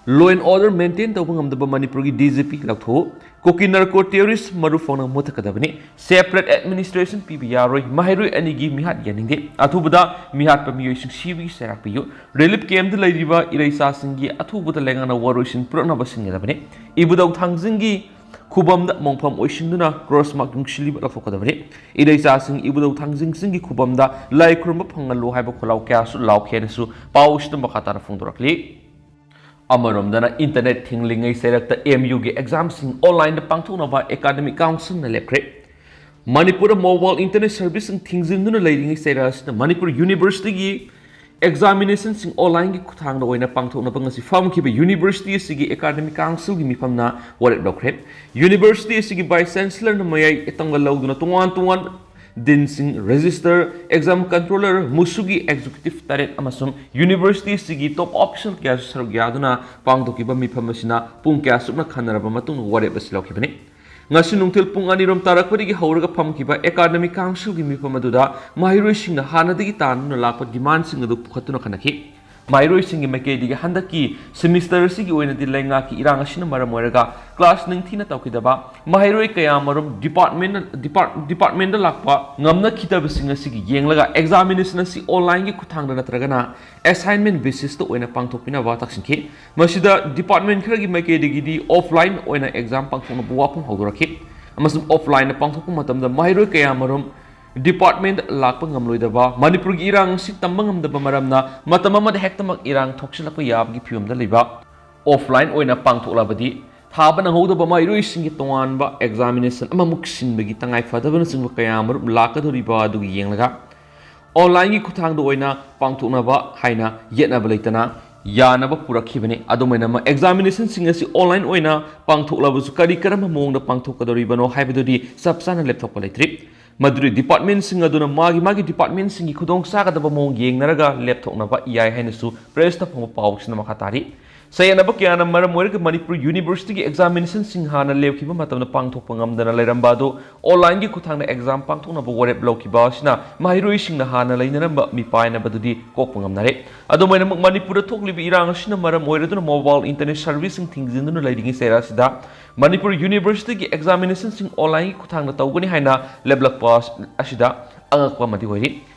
law and order maintain ꯇꯧꯕ ꯉꯝꯗꯕ ꯃꯅꯤꯄꯨꯔꯒꯤ D G P ꯂꯧꯊꯣꯛꯎ, ꯀꯨꯀꯤ narco terrorist ꯃꯔꯨ ꯐꯥꯎꯅ ꯃꯨꯊꯠꯀꯗꯕꯅꯤ, separate administration ꯄꯤꯕ ꯌꯥꯔꯣꯏ, ꯃꯍꯩꯔꯣꯏ ꯑꯅꯤꯒꯤ ꯃꯤꯍꯥꯠ ꯌꯥꯅꯤꯡꯗꯦ, ꯑꯊꯨꯕꯗ ꯃꯤꯍꯥꯠꯄ ꯃꯤꯑꯣꯏꯁꯤꯡ ꯁꯤꯕꯒꯤ ꯆꯩꯔꯥꯛ ꯄꯤꯌꯨ, relief camp ꯇ ꯂꯩꯔꯤꯕ ꯏꯔꯩꯆꯥꯁꯤꯡꯒꯤ ꯑꯊꯨꯕꯗ ꯂꯩꯉꯥꯛꯅ ꯋꯥꯔꯣꯏꯁꯤꯟ ꯄꯨꯔꯛꯅꯕ ꯁꯤꯟꯒꯗꯕꯅꯤ, ꯏꯕꯨꯙꯧ ꯊꯥꯡꯖꯤꯡꯒꯤ ꯈꯨꯕꯝꯗ ꯃꯣꯡꯐꯝ ꯑꯣꯏꯁꯤꯟꯗꯨꯅ cross mark ꯌꯨꯡꯁꯤꯜꯂꯤꯕ ꯂꯧꯊꯣꯛꯀꯗꯕꯅꯤ꯫ ꯏꯔꯩꯆꯥꯁꯤꯡ ꯏꯕꯨꯙꯧ ꯊꯥꯡꯖꯤꯡꯁꯤꯡꯒꯤ ꯈꯨꯕꯝꯗ ꯂꯥꯏ ꯈꯨꯔꯨꯝꯕ ꯐꯪꯍꯜꯂꯨ ꯍꯥꯏꯕ ꯈꯣꯜꯂꯥꯎ ꯀꯌꯥꯁꯨ ꯂꯥꯎꯈꯤ ꯍꯥꯏꯅꯁꯨ ꯄꯥꯎ ꯑꯁꯤꯗ ꯃꯈꯥ ꯇꯥꯅ ꯐꯣꯡꯗꯣꯔꯛꯂꯤ꯫ ꯑꯃꯔꯣꯝꯗꯅ internet ꯊꯤꯡꯂꯤꯉꯩ ꯆꯩꯔꯛꯇ M U ꯒꯤ exam ꯁꯤꯡ online ꯗ ꯄꯥꯡꯊꯣꯛꯅꯕ academic council ꯅ ꯂꯦꯞꯈ꯭ꯔꯦ꯫ ꯃꯅꯤꯄꯨꯔꯗ mobile internet service ꯁꯤꯡ ꯊꯤꯡꯖꯤꯟꯗꯨꯅ ꯂꯩꯔꯤꯉꯩ ꯆꯩꯔꯛ ꯑꯁꯤꯗ ꯃꯅꯤꯄꯨꯔ university ꯒꯤ examination ꯁꯤꯡ online ꯒꯤ ꯈꯨꯠꯊꯥꯡꯗ ꯑꯣꯏꯅ ꯄꯥꯡꯊꯣꯛꯅꯕ ꯉꯁꯤ ꯐꯝꯈꯤꯕ university ꯑꯁꯤꯒꯤ academic council ꯒꯤ ꯃꯤꯐꯝꯅ ꯋꯥꯔꯦꯞ ꯂꯧꯈ꯭ꯔꯦ꯫ University ꯑꯁꯤꯒꯤ vice chancellor ꯅ ꯃꯌꯥꯏ ꯇꯪꯒ ꯂꯧꯗꯨꯅ ꯇꯣꯉꯥꯟ ꯇꯣꯉꯥꯟꯕ dean ꯁꯤꯡ, registrar, exam controller, ꯃꯨꯁꯨꯒꯤ executive ꯇꯔꯦꯠ ꯑꯃꯁꯨꯡ university ꯑꯁꯤꯒꯤ top official ꯀꯌꯥꯁꯨ ꯁꯔꯨꯛ ꯌꯥꯗꯨꯅ ꯄꯥꯡꯊꯣꯛꯈꯤꯕ ꯃꯤꯐꯝ ꯑꯁꯤꯅ ꯄꯨꯡ ꯀꯌꯥ ꯆꯨꯞꯅ ꯈꯟꯅꯔꯕ ꯃꯇꯨꯡꯗ ꯋꯥꯔꯦꯞ ꯑꯁꯤ ꯂꯧꯈꯤꯕꯅꯤ꯫ ꯉꯁꯤ ꯅꯨꯡꯊꯤꯜ ꯄꯨꯡ ꯑꯅꯤꯔꯣꯝ ꯇꯥꯔꯛꯄꯗꯒꯤ ꯍꯧꯔꯒ ꯐꯝꯈꯤꯕ academic council ꯒꯤ ꯃꯤꯐꯝ ꯑꯗꯨꯗ ꯃꯍꯩꯔꯣꯏꯁꯤꯡꯅ ꯍꯥꯟꯅꯗꯒꯤ ꯇꯥꯟꯗꯨꯅ ꯂꯥꯛꯄ demand ꯁꯤꯡ ꯑꯗꯨ ꯄꯨꯈꯠꯇꯨꯅ ꯈꯟꯅꯈꯤ꯫ ꯃꯍꯩꯔꯣꯏꯁꯤꯡꯒꯤ ꯃꯥꯏꯀꯩꯗꯒꯤ ꯍꯟꯗꯛꯀꯤ semester ꯑꯁꯤꯒꯤ ꯑꯣꯏꯅꯗꯤ ꯂꯩꯉꯥꯛꯀꯤ ꯏꯔꯥꯡ ꯑꯁꯤꯅ ꯃꯔꯝ ꯑꯣꯏꯔꯒ class ꯅꯤꯡꯊꯤꯅ ꯇꯧꯈꯤꯗꯕ, ꯃꯍꯩꯔꯣꯏ ꯀꯌꯥꯃꯔꯨꯝ department, depart-, department ꯂꯥꯛꯄ ꯉꯝꯅꯈꯤꯗꯕꯁꯤꯡ ꯑꯁꯤꯒꯤ ꯌꯦꯡꯂꯒ examination ꯑꯁꯤ online ꯒꯤ ꯈꯨꯠꯊꯥꯡꯗ ꯅꯠꯇ꯭ꯔꯒꯅ assignment basis ꯇ ꯑꯣꯏꯅ ꯄꯥꯡꯊꯣꯛꯄꯤꯅꯕ ꯇꯛꯁꯤꯟꯈꯤ꯫ ꯃꯁꯤꯗ department ꯈꯔꯒꯤ ꯃꯥꯏꯀꯩꯗꯒꯤꯗꯤ offline ꯑꯣꯏꯅ exam ꯄꯥꯡꯊꯣꯛꯅꯕ ꯋꯥꯐꯝ ꯍꯧꯗꯣꯔꯛꯈꯤ, ꯑꯃꯁꯨꯡ offline ꯗ ꯄꯥꯡꯊꯣꯛꯄ ꯃꯇꯝꯗ ꯃꯍꯩꯔꯣꯏ ꯀꯌꯥꯃꯔꯨꯝ department ꯂꯥꯛꯄ ꯉꯝꯂꯣꯏꯗꯕ, ꯃꯅꯤꯄꯨꯔꯒꯤ ꯏꯔꯥꯡ ꯑꯁꯤ ꯇꯝꯕ ꯉꯝꯗꯕ ꯃꯔꯝꯅ ꯃꯇꯝ ꯑꯃꯗ ꯍꯦꯛꯇꯃꯛ ꯏꯔꯥꯡ ꯊꯣꯛꯆꯤꯜꯂꯛꯄ ꯌꯥꯕꯒꯤ ꯐꯤꯕꯝꯗ ꯂꯩꯕ, offline ꯑꯣꯏꯅ ꯄꯥꯡꯊꯣꯛꯂꯕꯗꯤ ꯊꯥꯕ ꯅꯪꯍꯧꯗꯕ ꯃꯍꯩꯔꯣꯏꯁꯤꯡꯒꯤ ꯇꯣꯉꯥꯟꯕ examination ꯑꯃꯃꯨꯛ ꯁꯤꯟꯕꯒꯤ ꯇꯉꯥꯏ ꯐꯗꯕꯅꯆꯤꯡꯕ ꯀꯌꯥ ꯑꯃꯔꯨꯝ ꯂꯥꯛꯀꯗꯧꯔꯤꯕ ꯑꯗꯨꯒꯤ ꯌꯦꯡꯂꯒ online ꯒꯤ ꯈꯨꯠꯊꯥꯡꯗ ꯑꯣꯏꯅ ꯄꯥꯡꯊꯣꯛꯅꯕ ꯍꯥꯏꯅ ꯌꯦꯠꯅꯕ ꯂꯩꯇꯅ ꯌꯥꯅꯕ ꯄꯨꯔꯛꯈꯤꯕꯅꯤ꯫ ꯑꯗꯨꯃꯥꯏꯅꯃꯛ examination ꯁꯤꯡ ꯑꯁꯤ online ꯑꯣꯏꯅ ꯄꯥꯡꯊꯣꯛꯂꯕꯁꯨ ꯀꯔꯤ ꯀꯔꯝꯕ ꯃꯑꯣꯡꯗ ꯄꯥꯡꯊꯣꯛꯀꯗꯧꯔꯤꯕꯅꯣ ꯍꯥꯏꯕꯗꯨꯗꯤ ꯆꯞ ꯆꯥꯅ ꯂꯦꯞꯊꯣꯛꯄ ꯂꯩꯇ꯭ꯔꯤ꯫ ꯃꯗꯨꯗꯤ department ꯁꯤꯡ ꯑꯗꯨꯅ ꯃꯥꯒꯤ ꯃꯥꯒꯤ department ꯁꯤꯡꯒꯤ ꯈꯨꯗꯣꯡ ꯆꯥꯒꯗꯕ ꯃꯑꯣꯡ ꯌꯦꯡꯅꯔꯒ ꯂꯦꯞꯊꯣꯛꯅꯕ ꯌꯥꯏ ꯍꯥꯏꯅꯁꯨ press ꯇ ꯐꯪꯕ ꯄꯥꯎꯁꯤꯅ ꯃꯈꯥ ꯇꯥꯔꯤ꯫ ꯆꯌꯦꯠꯅꯕ ꯀꯌꯥꯅ ꯃꯔꯝ ꯑꯣꯏꯔꯒ ꯃꯅꯤꯄꯨꯔ University ꯒꯤ examination ꯁꯤꯡ ꯍꯥꯟꯅ ꯂꯦꯞꯈꯤꯕ ꯃꯇꯝꯗ ꯄꯥꯡꯊꯣꯛꯄ ꯉꯝꯗꯅ ꯂꯩꯔꯝꯕ ꯑꯗꯨ online ꯒꯤ ꯈꯨꯠꯊꯥꯡꯗ exam ꯄꯥꯡꯊꯣꯛꯅꯕ ꯋꯥꯔꯦꯞ ꯂꯧꯈꯤꯕ ꯑꯁꯤꯅ ꯃꯍꯩꯔꯣꯏꯁꯤꯡꯅ ꯍꯥꯟꯅ ꯂꯩꯅꯔꯝꯕ ꯃꯤꯄꯥꯏꯅꯕꯗꯨꯗꯤ ꯀꯣꯛꯄ ꯉꯝꯅꯔꯦ꯫ ꯑꯗꯨꯃꯥꯏꯅꯃꯛ ꯃꯅꯤꯄꯨꯔꯗ ꯊꯣꯛꯂꯤꯕ ꯏꯔꯥꯡ ꯑꯁꯤꯅ ꯃꯔꯝ ꯑꯣꯏꯔꯗꯨꯅ mobile internet service ꯁꯤꯡ ꯊꯤꯡꯖꯤꯟꯗꯨꯅ ꯂꯩꯔꯤꯉꯩ ꯆꯩꯔꯥꯛ ꯑꯁꯤꯗ ꯃꯅꯤꯄꯨꯔ University ꯒꯤ examination ꯁꯤꯡ online ꯒꯤ ꯈꯨꯠꯊꯥꯡꯗ ꯇꯧꯒꯅꯤ ꯍꯥꯏꯅ ꯂꯦꯞꯂꯛꯄ ꯑꯁꯤꯗ ꯑꯉꯛꯄ ꯑꯃꯗꯤ ꯑꯣꯏꯔꯤ꯫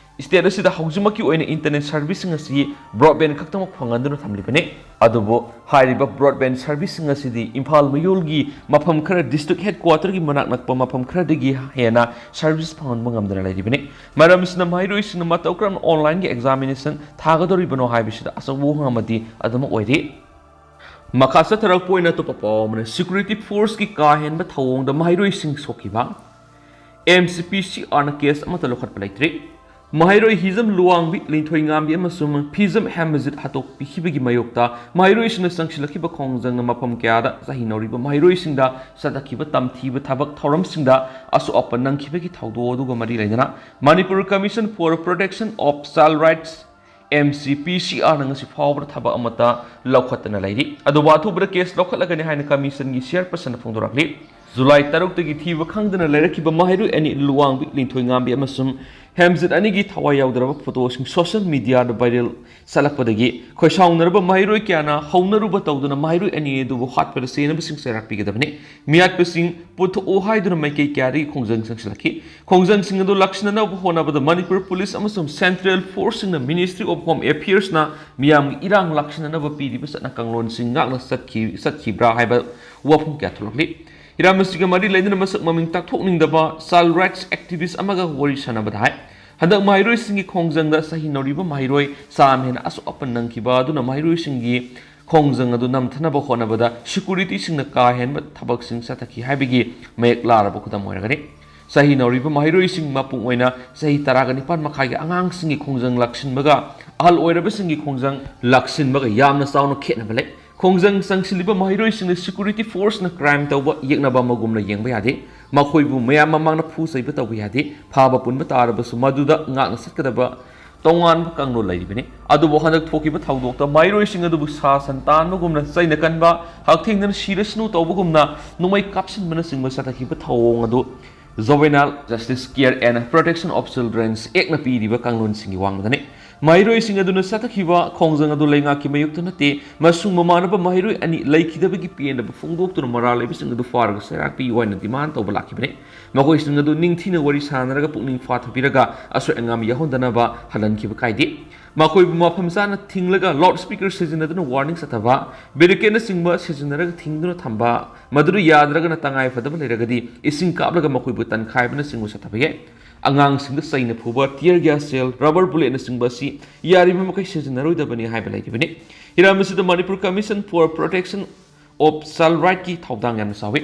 State ꯑꯁꯤꯗ ꯍꯧꯖꯤꯛꯃꯛꯀꯤ ꯑꯣꯏꯅ internet service ꯁꯤꯡ ꯑꯁꯤ broadband ꯈꯛꯇꯃꯛ ꯐꯪꯍꯟꯗꯨꯅ ꯊꯝꯂꯤꯕꯅꯤ꯫ ꯑꯗꯨꯕꯨ ꯍꯥꯏꯔꯤꯕ broadband service ꯁꯤꯡ ꯑꯁꯤꯗꯤ ꯏꯝꯐꯥꯜ ꯃꯌꯣꯜꯒꯤ ꯃꯐꯝ ꯈꯔ, district headquarter ꯒꯤ ꯃꯅꯥꯛ ꯅꯛꯄ ꯃꯐꯝ ꯈꯔꯗꯒꯤ ꯍꯦꯟꯅ service ꯐꯪꯍꯟꯕ ꯉꯝꯗꯅ ꯂꯩꯔꯤꯕꯅꯤ꯫ ꯃꯔꯝ ꯑꯁꯤꯅ ꯃꯍꯩꯔꯣꯏꯁꯤꯡꯅ ꯃꯇꯧ ꯀꯔꯝꯅ online ꯒꯤ examination ꯊꯥꯒꯗꯧꯔꯤꯕꯅꯣ ꯍꯥꯏꯕꯁꯤꯗ ꯑꯆꯧꯕ ꯋꯥꯍꯪ ꯑꯃꯗꯤ ꯑꯗꯨꯃꯛ ꯑꯣꯏꯔꯤ꯫ ꯃꯈꯥ ꯆꯠꯊꯔꯛꯄ ꯑꯣꯏꯅ ꯑꯇꯣꯞꯄ ꯄꯥꯎ ꯑꯃꯅ, security force ꯀꯤ ꯀꯥ ꯍꯦꯟꯕ ꯊꯧꯑꯣꯡꯗ ꯃꯍꯩꯔꯣꯏꯁꯤꯡ ꯁꯣꯛꯈꯤꯕ꯫ M C P C R ꯅ case ꯑꯃꯠꯇ ꯂꯧꯈꯠꯄ ꯂꯩꯇ꯭ꯔꯤ꯫ ꯃꯍꯩꯔꯣꯏ ꯍꯤꯖꯝ ꯂꯨꯋꯥꯡꯕꯤ, ꯂꯤꯟꯊꯣꯏꯉꯥꯝꯕꯤ ꯑꯃꯁꯨꯡ ꯐꯤꯖꯝ ꯍꯦꯝꯕꯖꯤꯠ ꯍꯥꯠꯇꯣꯛꯄꯤꯈꯤꯕꯒꯤ ꯃꯥꯌꯣꯛꯇ ꯃꯍꯩꯔꯣꯏꯁꯤꯡꯅ ꯆꯪꯁꯤꯜꯂꯛꯈꯤꯕ ꯈꯣꯡꯖꯪꯅ ꯃꯐꯝ ꯀꯌꯥꯗ ꯆꯍꯤ ꯅꯧꯔꯤꯕ ꯃꯍꯩꯔꯣꯏꯁꯤꯡꯗ ꯆꯠꯊꯈꯤꯕ ꯇꯝꯊꯤꯕ ꯊꯕꯛ ꯊꯧꯔꯝꯁꯤꯡꯗ ꯑꯁꯣꯛ ꯑꯄꯟ ꯅꯪꯈꯤꯕꯒꯤ ꯊꯧꯗꯣꯛ ꯑꯗꯨꯒ ꯃꯔꯤ ꯂꯩꯅꯅ Manipur Commission for Protection of Child Rights, M C P C R ꯅ ꯉꯁꯤ ꯐꯥꯎꯕꯗ ꯊꯕꯛ ꯑꯃꯠꯇ ꯂꯧꯈꯠꯇꯅ ꯂꯩꯔꯤ꯫ ꯑꯗꯨꯕꯨ ꯑꯊꯨꯕꯗ case ꯂꯧꯈꯠꯂꯒꯅꯤ ꯍꯥꯏꯅ commission ꯒꯤ chairperson ꯅ ꯐꯣꯡꯗꯣꯔꯛꯂꯤ꯫ ꯖꯨꯂꯥꯏ ꯇꯔꯨꯛꯇꯒꯤ ꯊꯤꯕ ꯈꯪꯗꯅ ꯂꯩꯔꯛꯈꯤꯕ ꯃꯍꯩꯔꯣꯏ ꯑꯅꯤ ꯂꯨꯋꯥꯡꯕꯤ ꯂꯤꯟꯊꯣꯏꯉꯥꯝꯕꯤ ꯑꯃꯁꯨꯡ ꯍꯦꯝꯖꯤꯠ ꯑꯅꯤꯒꯤ ꯊꯋꯥꯏ ꯌꯥꯎꯗ꯭ꯔꯕ ꯐꯣꯇꯣꯁꯤꯡ ꯁꯣꯁꯤꯌꯦꯜ ꯃꯤꯗꯤꯌꯥꯗ ꯚꯥꯏꯔꯦꯜ ꯆꯠꯂꯛꯄꯗꯒꯤ ꯈꯣꯏꯁꯥꯎꯅꯔꯕ ꯃꯍꯩꯔꯣꯏ ꯀꯌꯥꯅ ꯍꯧꯅꯔꯨꯕ ꯇꯧꯗꯨꯅ ꯃꯍꯩꯔꯣꯏ ꯑꯅꯤ ꯑꯗꯨꯕꯨ ꯍꯥꯠꯄꯗ ꯆꯦꯟꯅꯕꯁꯤꯡ ꯆꯩꯔꯥꯛ ꯄꯤꯒꯗꯕꯅꯤ꯫ ꯃꯤꯍꯥꯠꯄꯁꯤꯡ ꯄꯨꯊꯣꯛꯎ ꯍꯥꯏꯗꯨꯅ ꯃꯥꯏꯀꯩ ꯀꯌꯥꯗꯒꯤ ꯈꯣꯡꯖꯪ ꯆꯪꯁꯤꯜꯂꯛꯈꯤ꯫ ꯈꯣꯡꯖꯪꯁꯤꯡ ꯑꯗꯨ ꯂꯥꯛꯁꯤꯟꯅꯅꯕ ꯍꯣꯠꯅꯕꯗ ꯃꯅꯤꯄꯨꯔ ꯄꯨꯂꯤꯁ ꯑꯃꯁꯨꯡ ꯁꯦꯟꯇ꯭ꯔꯦꯜ ꯐꯣꯔꯁꯁꯤꯡꯅ ꯃꯤꯅꯤꯁꯇ꯭ꯔꯤ ꯑꯣꯐ ꯍꯣꯝ ꯑꯦꯐꯤꯌꯔꯁꯅ ꯃꯤꯌꯥꯝꯒꯤ ꯏꯔꯥꯡ ꯂꯥꯛꯁꯤꯟꯅꯅꯕ ꯄꯤꯔꯤꯕ ꯆꯠꯅ ꯀꯥꯡꯂꯣꯟꯁꯤꯡ ꯉꯥꯛꯅ ꯆꯠꯈꯤ-, ꯆꯠꯈꯤꯕ꯭ꯔꯥ ꯍꯥꯏꯕ ꯋꯥꯐꯝ ꯀꯌꯥ ꯊꯣꯛꯂꯛꯂꯤ꯫ ꯍꯤꯔꯝ ꯑꯁꯤꯒ ꯃꯔꯤ ꯂꯩꯅꯅ ꯃꯁꯛ ꯃꯃꯤꯡ ꯇꯥꯛꯊꯣꯛꯅꯤꯡꯗꯕ ꯆꯥꯏꯜ ꯔꯥꯏꯠꯁ ꯑꯦꯛꯇꯤꯚꯤꯁ꯭ꯠ ꯑꯃꯒ ꯋꯥꯔꯤ ꯁꯥꯟꯅꯕꯗ ꯍꯥꯏ, ꯍꯟꯗꯛ ꯃꯍꯩꯔꯣꯏꯁꯤꯡꯒꯤ ꯈꯣꯡꯖꯪꯗ ꯆꯍꯤ ꯅꯧꯔꯤꯕ ꯃꯍꯩꯔꯣꯏ ꯆꯥꯝꯃ ꯍꯦꯟꯅ ꯑꯁꯣꯛ ꯑꯄꯟ ꯅꯪꯈꯤꯕ ꯑꯗꯨꯅ ꯃꯍꯩꯔꯣꯏꯁꯤꯡꯒꯤ ꯈꯣꯡꯖꯪ ꯑꯗꯨ ꯅꯝꯊꯅꯕ ꯍꯣꯠꯅꯕꯗ ꯁꯦꯀ꯭ꯌꯨꯔꯤꯇꯤꯁꯤꯡꯅ ꯀꯥ ꯍꯦꯟꯕ ꯊꯕꯛꯁꯤꯡ ꯆꯠꯊꯈꯤ ꯍꯥꯏꯕꯒꯤ ꯃꯌꯦꯛ ꯂꯥꯔꯕ ꯈꯨꯗꯝ ꯑꯣꯏꯔꯒꯅꯤ꯫ ꯆꯍꯤ ꯅꯧꯔꯤꯕ ꯃꯍꯩꯔꯣꯏꯁꯤꯡ ꯃꯄꯨꯡ ꯑꯣꯏꯅ ꯆꯍꯤ ꯇꯔꯥꯒ ꯅꯤꯄꯥꯟ ꯃꯈꯥꯏꯒꯤ ꯑꯉꯥꯡꯁꯤꯡꯒꯤ ꯈꯣꯡꯖꯪ ꯂꯥꯛꯁꯤꯟꯕꯒ ꯑꯍꯜ ꯑꯣꯏꯔꯕꯁꯤꯡꯒꯤ ꯈꯣꯡꯖꯪ ꯂꯥꯛꯁꯤꯟꯕꯒ ꯌꯥꯝꯅ ꯆꯥꯎꯅ ꯈꯦꯠꯅꯕ ꯂꯩ꯫ ꯈꯣꯡꯖꯪ ꯆꯪꯁꯤꯜꯂꯤꯕ ꯃꯍꯩꯔꯣꯏꯁꯤꯡꯅ ꯁꯦꯀ꯭ꯌꯨꯔꯤꯇꯤ ꯐꯣꯔꯁꯅ ꯀ꯭ꯔꯥꯏꯝ ꯇꯧꯕ ꯌꯦꯛꯅꯕ ꯑꯃꯒꯨꯝꯅ ꯌꯦꯡꯕ ꯌꯥꯗꯦ꯫ ꯃꯈꯣꯏꯕꯨ ꯃꯌꯥꯝ ꯃꯃꯥꯡꯗ ꯐꯨ ꯆꯩꯕ ꯇꯧꯕ ꯌꯥꯗꯦ꯫ ꯐꯥꯕ ꯄꯨꯟꯕ ꯇꯥꯔꯕꯁꯨ ꯃꯗꯨꯗ ꯉꯥꯛꯅ ꯆꯠꯀꯗꯕ ꯇꯣꯉꯥꯟꯕ ꯀꯥꯡꯂꯣꯟ ꯂꯩꯔꯤꯕꯅꯤ꯫ ꯑꯗꯨꯕꯨ ꯍꯟꯗꯛ ꯊꯣꯛꯈꯤꯕ ꯊꯧꯗꯣꯛꯇ ꯃꯍꯩꯔꯣꯏꯁꯤꯡ ꯑꯗꯨꯕꯨ ꯁꯥ ꯁꯟ ꯇꯥꯟꯕꯒꯨꯝꯅ ꯆꯩꯅ ꯀꯟꯕ, ꯍꯛꯊꯦꯡꯅꯅ ꯁꯤꯔꯁꯅꯨ ꯇꯧꯕꯒꯨꯝꯅ ꯅꯣꯡꯃꯩ ꯀꯥꯞꯁꯤꯟꯕꯅꯆꯤꯡꯕ ꯆꯠꯊꯈꯤꯕ ꯊꯧꯑꯣꯡ ꯑꯗꯨ Juvenile Justice Care and Protection of Children's Actꯅ ꯄꯤꯔꯤꯕ ꯀꯥꯡꯂꯣꯟꯁꯤꯡꯒꯤ ꯋꯥꯡꯃꯗꯅꯤ꯫ ꯃꯍꯩꯔꯣꯏꯁꯤꯡ ꯑꯗꯨꯅ ꯆꯠꯊꯈꯤꯕ ꯈꯣꯡꯖꯪ ꯑꯗꯨ ꯂꯩꯉꯥꯛꯀꯤ ꯃꯥꯌꯣꯛꯇ ꯅꯠꯇꯦ ꯑꯃꯁꯨꯡ ꯃꯃꯥꯟꯅꯕ ꯃꯍꯩꯔꯣꯏ ꯑꯅꯤ ꯂꯩꯈꯤꯗꯕꯒꯤ ꯄꯦꯟꯗꯕ ꯐꯣꯡꯗꯣꯛꯇꯨꯅ ꯃꯔꯥꯜ ꯂꯩꯕꯁꯤꯡ ꯑꯗꯨ ꯐꯥꯔꯒ ꯆꯩꯔꯥꯛ ꯄꯤꯌꯨ ꯍꯥꯏꯅ ꯗꯤꯃꯥꯟ ꯇꯧꯕ ꯂꯥꯛꯈꯤꯕꯅꯤ꯫ ꯃꯈꯣꯏꯁꯤꯡ ꯑꯗꯨ ꯅꯤꯡꯊꯤꯅ ꯋꯥꯔꯤ ꯁꯥꯅꯔꯒ ꯄꯨꯛꯅꯤꯡ ꯐꯥꯊꯕꯤꯔꯒ ꯑꯁꯣꯏ ꯑꯉꯥꯝ ꯌꯥꯎꯍꯟꯗꯅꯕ ꯍꯜꯍꯟꯈꯤꯕ ꯀꯥꯏꯗꯦ꯫ ꯃꯈꯣꯏꯕꯨ ꯃꯐꯝ ꯆꯥꯅ ꯊꯤꯡꯂꯒ ꯂꯥꯎꯗ ꯁ꯭ꯄꯤꯀꯔ ꯁꯤꯖꯤꯟꯅꯗꯨꯅ ꯋꯥꯔꯅꯤꯡ ꯆꯠꯊꯕ, ꯕꯦꯔꯤꯀꯦꯗꯅꯆꯤꯡꯕ ꯁꯤꯖꯤꯟꯅꯔꯒ ꯊꯤꯡꯗꯨꯅ ꯊꯝꯕ, ꯃꯗꯨꯗ ꯌꯥꯗ꯭ꯔꯒꯅ ꯇꯉꯥꯏ ꯐꯗꯕ ꯂꯩꯔꯒꯗꯤ ꯏꯁꯤꯡ ꯀꯥꯞꯂꯒ ꯃꯈꯣꯏꯕꯨ ꯇꯟꯈꯥꯏꯕꯅꯆꯤꯡꯕ ꯆꯠꯊꯕ ꯌꯥꯏ꯫ ꯑꯉꯥꯡꯁꯤꯡꯗ ꯆꯩꯅ ꯐꯨꯕ, tear gas shell, rubber bulletꯅꯆꯤꯡꯕ ꯑꯁꯤ ꯌꯥꯔꯤꯕ ꯃꯈꯩ ꯁꯤꯖꯤꯟꯅꯔꯣꯏꯗꯕꯅꯤ ꯍꯥꯏꯕ ꯂꯩꯔꯤꯕꯅꯤ꯫ ꯍꯤꯔꯝ ꯑꯁꯤꯗ Manipur Commission for Protection of Child Rightꯀꯤ ꯊꯧꯗꯥꯡ ꯌꯥꯝꯅ ꯆꯥꯎꯏ꯫